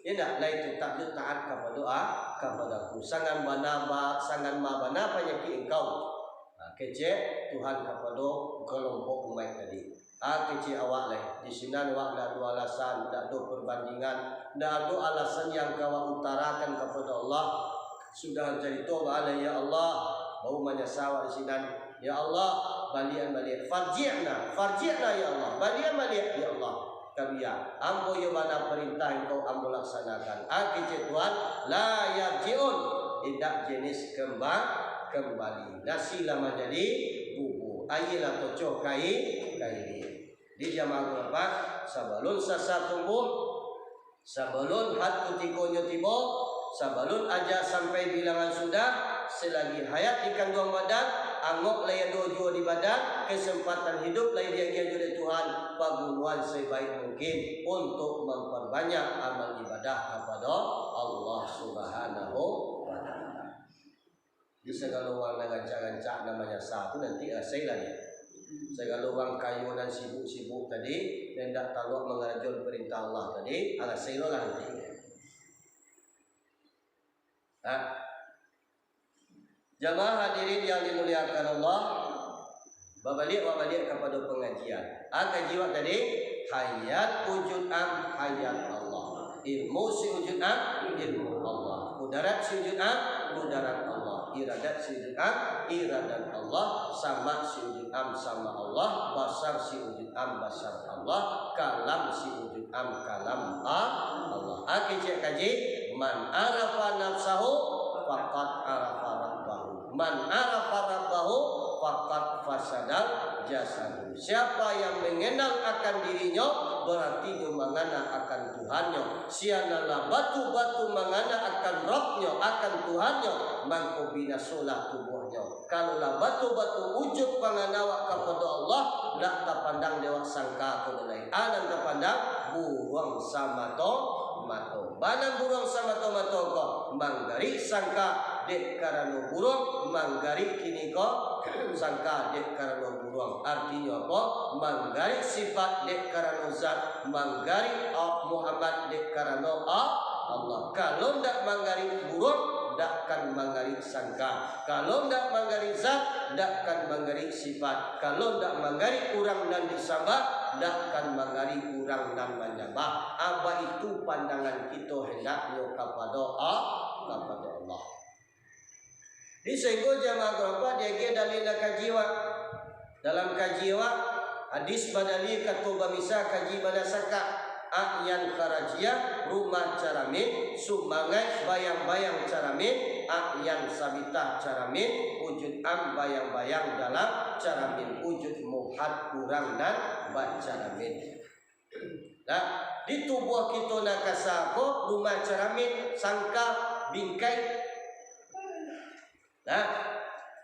ya ndak, lai tetap jo taat kapado, ah, kapado Aku. Sangan bana ba-, sangan ma bana panyakik engkau. Ah, kecek Tuhan kapado kalompok umaik tadi. Ah, kecek awak lai, di sinan awak ndak ado alasan, ndak ado perbandingan, ndak ado alasan yang ka awak utarakan kapado Allah. Sudah carito awak lai, ya Allah, baru manyasa awak di sinan. Ya Allah, baliakan baliak. Farji'na, farji'na, ya Allah, baliakan baliak, ya Allah, ka bia. Ambo iyo bana parintah Engkau ambo laksanakan. Ah, kecek Tuhan, la yarji'un, indak jenis kemba-, kembali. Nasi lah manjadi bubur, aia lah tocoh kai-, kaili. Di jamaah karabat, sabalun sasa tumbuah, sabalun hat kutikonyo tibo, sabalun aja sampai bilangan sudah, selagi hayat di kanduang badan, angok lai ado juo di badan, kesempatan hidup lai diagiah juo dek Tuhan, pagunoan sebaik mungkin untuk memperbanyak amal ibadah kapado Allah Subhanahu wa Ta'ala. Di sagalo urang nan rancak-rancak nan manyasa tu nanti rasailah dia. Sagalo urang kayo nan sibuk-sibuk tadi, nan indak taluak mangarajoan parintah Allah tadi, rasailah nanti. Ha? Jamaah hadirin yang dimuliakan Allah, babaliak, babaliak kapado pangajian. Ah, kaji awak tadi, hayat wujud am, hayat Allah. Ilmu si wujud am, ilmu Allah. Kudarat si wujud am, kudarat Allah. Iradat si wujud am, iradat Allah. Sama si wujud am, sama Allah. Basar si wujud am, basar Allah. Kalam si wujud am, kalam A-, Allah. Ah, kecek kaji, man arafa nafsahu, faqad arafa rabbahu. Man arafa rabbahu, faqad fasadal jasadu. Siapa yang mengenal akan dirinyo, berarti nyo mangana akan Tuhannyo. Sia nan lah batua-batua mangana akan Rabbnyo, akan Tuhannyo, mangko binasolah tubuahnyo. Kalau lah batua-batua wujud pangana awak kapado Allah, dak tapandang dek awak sangka ko lai. A nan tapandang, buruang samato-mato. Bana buruang samato-mato ko, manggarik sangka dek karano buruang, manggarik kiniko sangka dek karano buruang. Artinyo apo? Manggarik sifat dek karano zat, manggarik, ah, Muhammad dek karano, ah, Allah. Kalau ndak manggarik buruang, ndak kan manggarik sangka. Kalau ndak manggarik zat, ndak kan manggarik sifat. Kalau ndak manggarik urang nan disambah, ndak kan manggarik urang nan manyambah. Baitu pandangan kito hendaknyo kapado A-, kapado Allah. Di sehinggo jamaah karabat diagiah dalil nan kaji awak. Dalam kaji awak, hadis badalil, kato bamisa, kaji banasakah. A'yan kharajiah, rumah caramin, sumangaik bayang-bayang caramin, a'yan sabitah caramin, wujud am bayang-bayang dalam caramin, wujud muhad urang nan bacaramin. Nah, di tubuah kito nan kasa ko, rumah caramin, sangka, bingkai. Nah,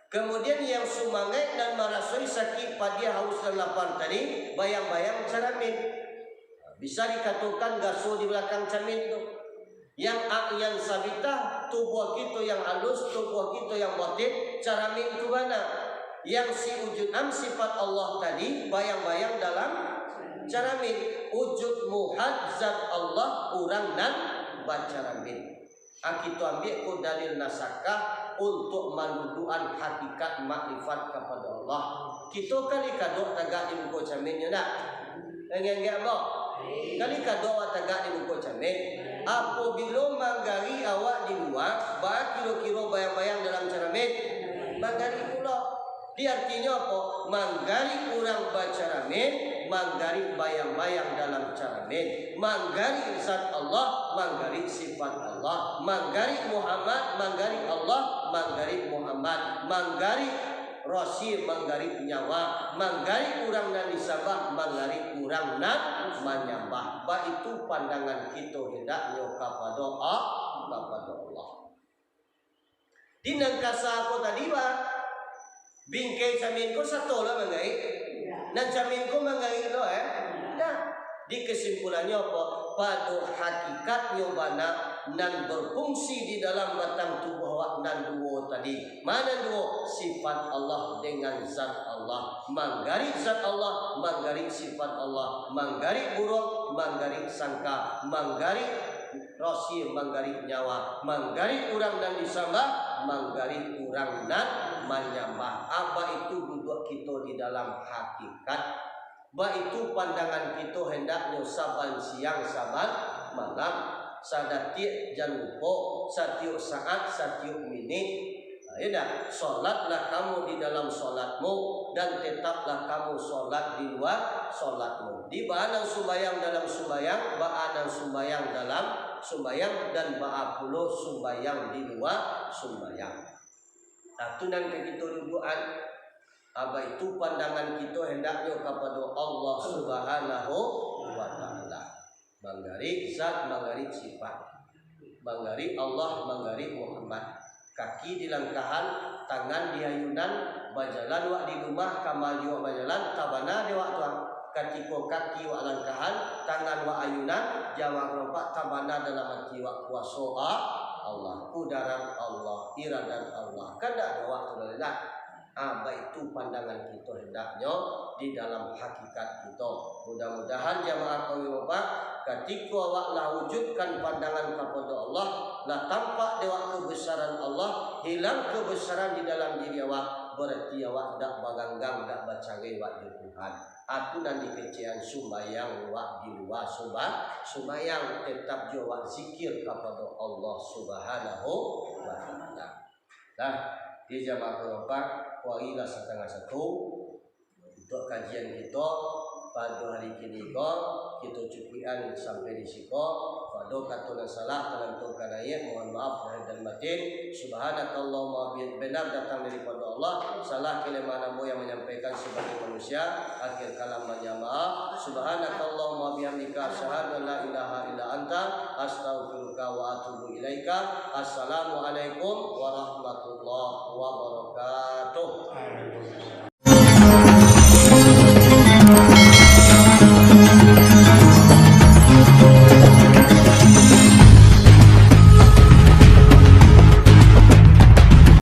kemudian yang sumangaik nan marasoi sakik, padiah, haus, dan lapar tadi, bayang-bayang caramin. Bisa dikatokan gaso di balakang camin tu. Yang a'yan sabitah, tubuah kito yang alus, tubuah kito yang batin, caramin tu bana. Yang si wujud am sifat Allah tadi, bayang-bayang dalam caramin. Wujud muhad zat Allah, urang nan bacaramin. Ah, kito ambiak ko dalil nasakah untuak manduduakan hakikat makrifat kapado Allah. Kito kali kadok tagak di muko camin, yo ndak? Anggek-anggek ambo? Kali kadok awak tagak di muko camin. Apobilo manggarik awak di lua, baa kiro-kiro bayang-bayang dalam caramin? Manggarik pulo. Di artinyo apo? Manggarik urang bacaramin, manggarik bayang-bayang dalam caramin, manggarik zat Allah, manggarik sifat Allah, manggarik Muhammad, manggarik Allah, manggarik Muhammad, manggarik rosi, manggarik nyawa, manggarik urang nan disambah, manggarik urang nan manyambah. Baitu pandangan kito hendaknyo kapado A-, kapado Allah. Di nan kasa ko tadi, Pak, bingkai camin ko sato lah manggarik. Nan camin ko manggarik lo, eh? Nah, di kesimpulannyo apo? Pado hakikatnyo bana nan berfungsi di dalam batang tubuah awak nan duo tadi. Ma nan duo? Sifat Allah dengan zat Allah. Manggarik zat Allah, manggarik sifat Allah, manggarik buruang, manggarik sangka, manggarik rosi, manggarik nyawa, manggarik urang nan disambah, manggarik urang nan manyambah. A, baitu duduak kito di dalam hakikat. Baitu pandangan kito hendaknyo saban siang, saban malam, sadatiak jan lupo, satiok saat, satiok minik. Nah, iyo dak? Solatlah kamu di dalam solatmu, dan tetaplah kamu solat di luar solatmu. Di baa nan sumbayang dalam sumbayang, baa nan sumbayang dalam sumbayang, dan baa pulo sumbayang di luar sumbayang. Nah, tu nan ka kito duduakan. A, baitu pandangan kito hendaknyo kapado Allah Subhanahu wa Ta'ala. Manggarik zat, manggarik sifat. Manggarik Allah, manggarik Muhammad. Kaki di langkahan, tangan di ayunan, bajalan wak di rumah, kama juo bajalan, tabana dek wak tu. Katiko kaki wak langkahan, tangan wak ayunan, jamaah kalompak, tabana dalam ati wak kuaso A-, Allah, kudarat Allah, iradat Allah. Kandak dek wak tu lai lah. Ah, baitu pandangan kito hendaknyo di dalam hakikat kito. Mudah-mudahan jamaah kaum Bapak, katiko awak lah wujudkan pandangan kapado Allah, lah tampak dek awak kebesaran Allah, hilang kebesaran di dalam diri awak, berarti awak dak baganggang, dak bacarai awak jo Tuhan. A tu nan dikecekan sumbayang awak di lua sumba-, sumbayang, tetap jo awak zikir kapado Allah Subhanahu wa Ta'ala. Nah, di jamaah kaum Bapak, wari lah satangah satu. Untuak kajian kito pado hari kini ko, kito cukuikan sampai di siko. Pado kato nan salah, tanantu ka naiak, mohon maaf lahir dan batin. Subhanakallahumma, bi-, benar datang daripado Allah, salah kelemahan ambo yang manyampaikan sabagai manusia. Akhir kalam, banyak maaf. Subhanakallahumma bihamdika, asyhadu an la ilaha illa anta, astaghfiruka wa atubu ilaika. Assalamualaikum warahmatullahi wabarakatuh.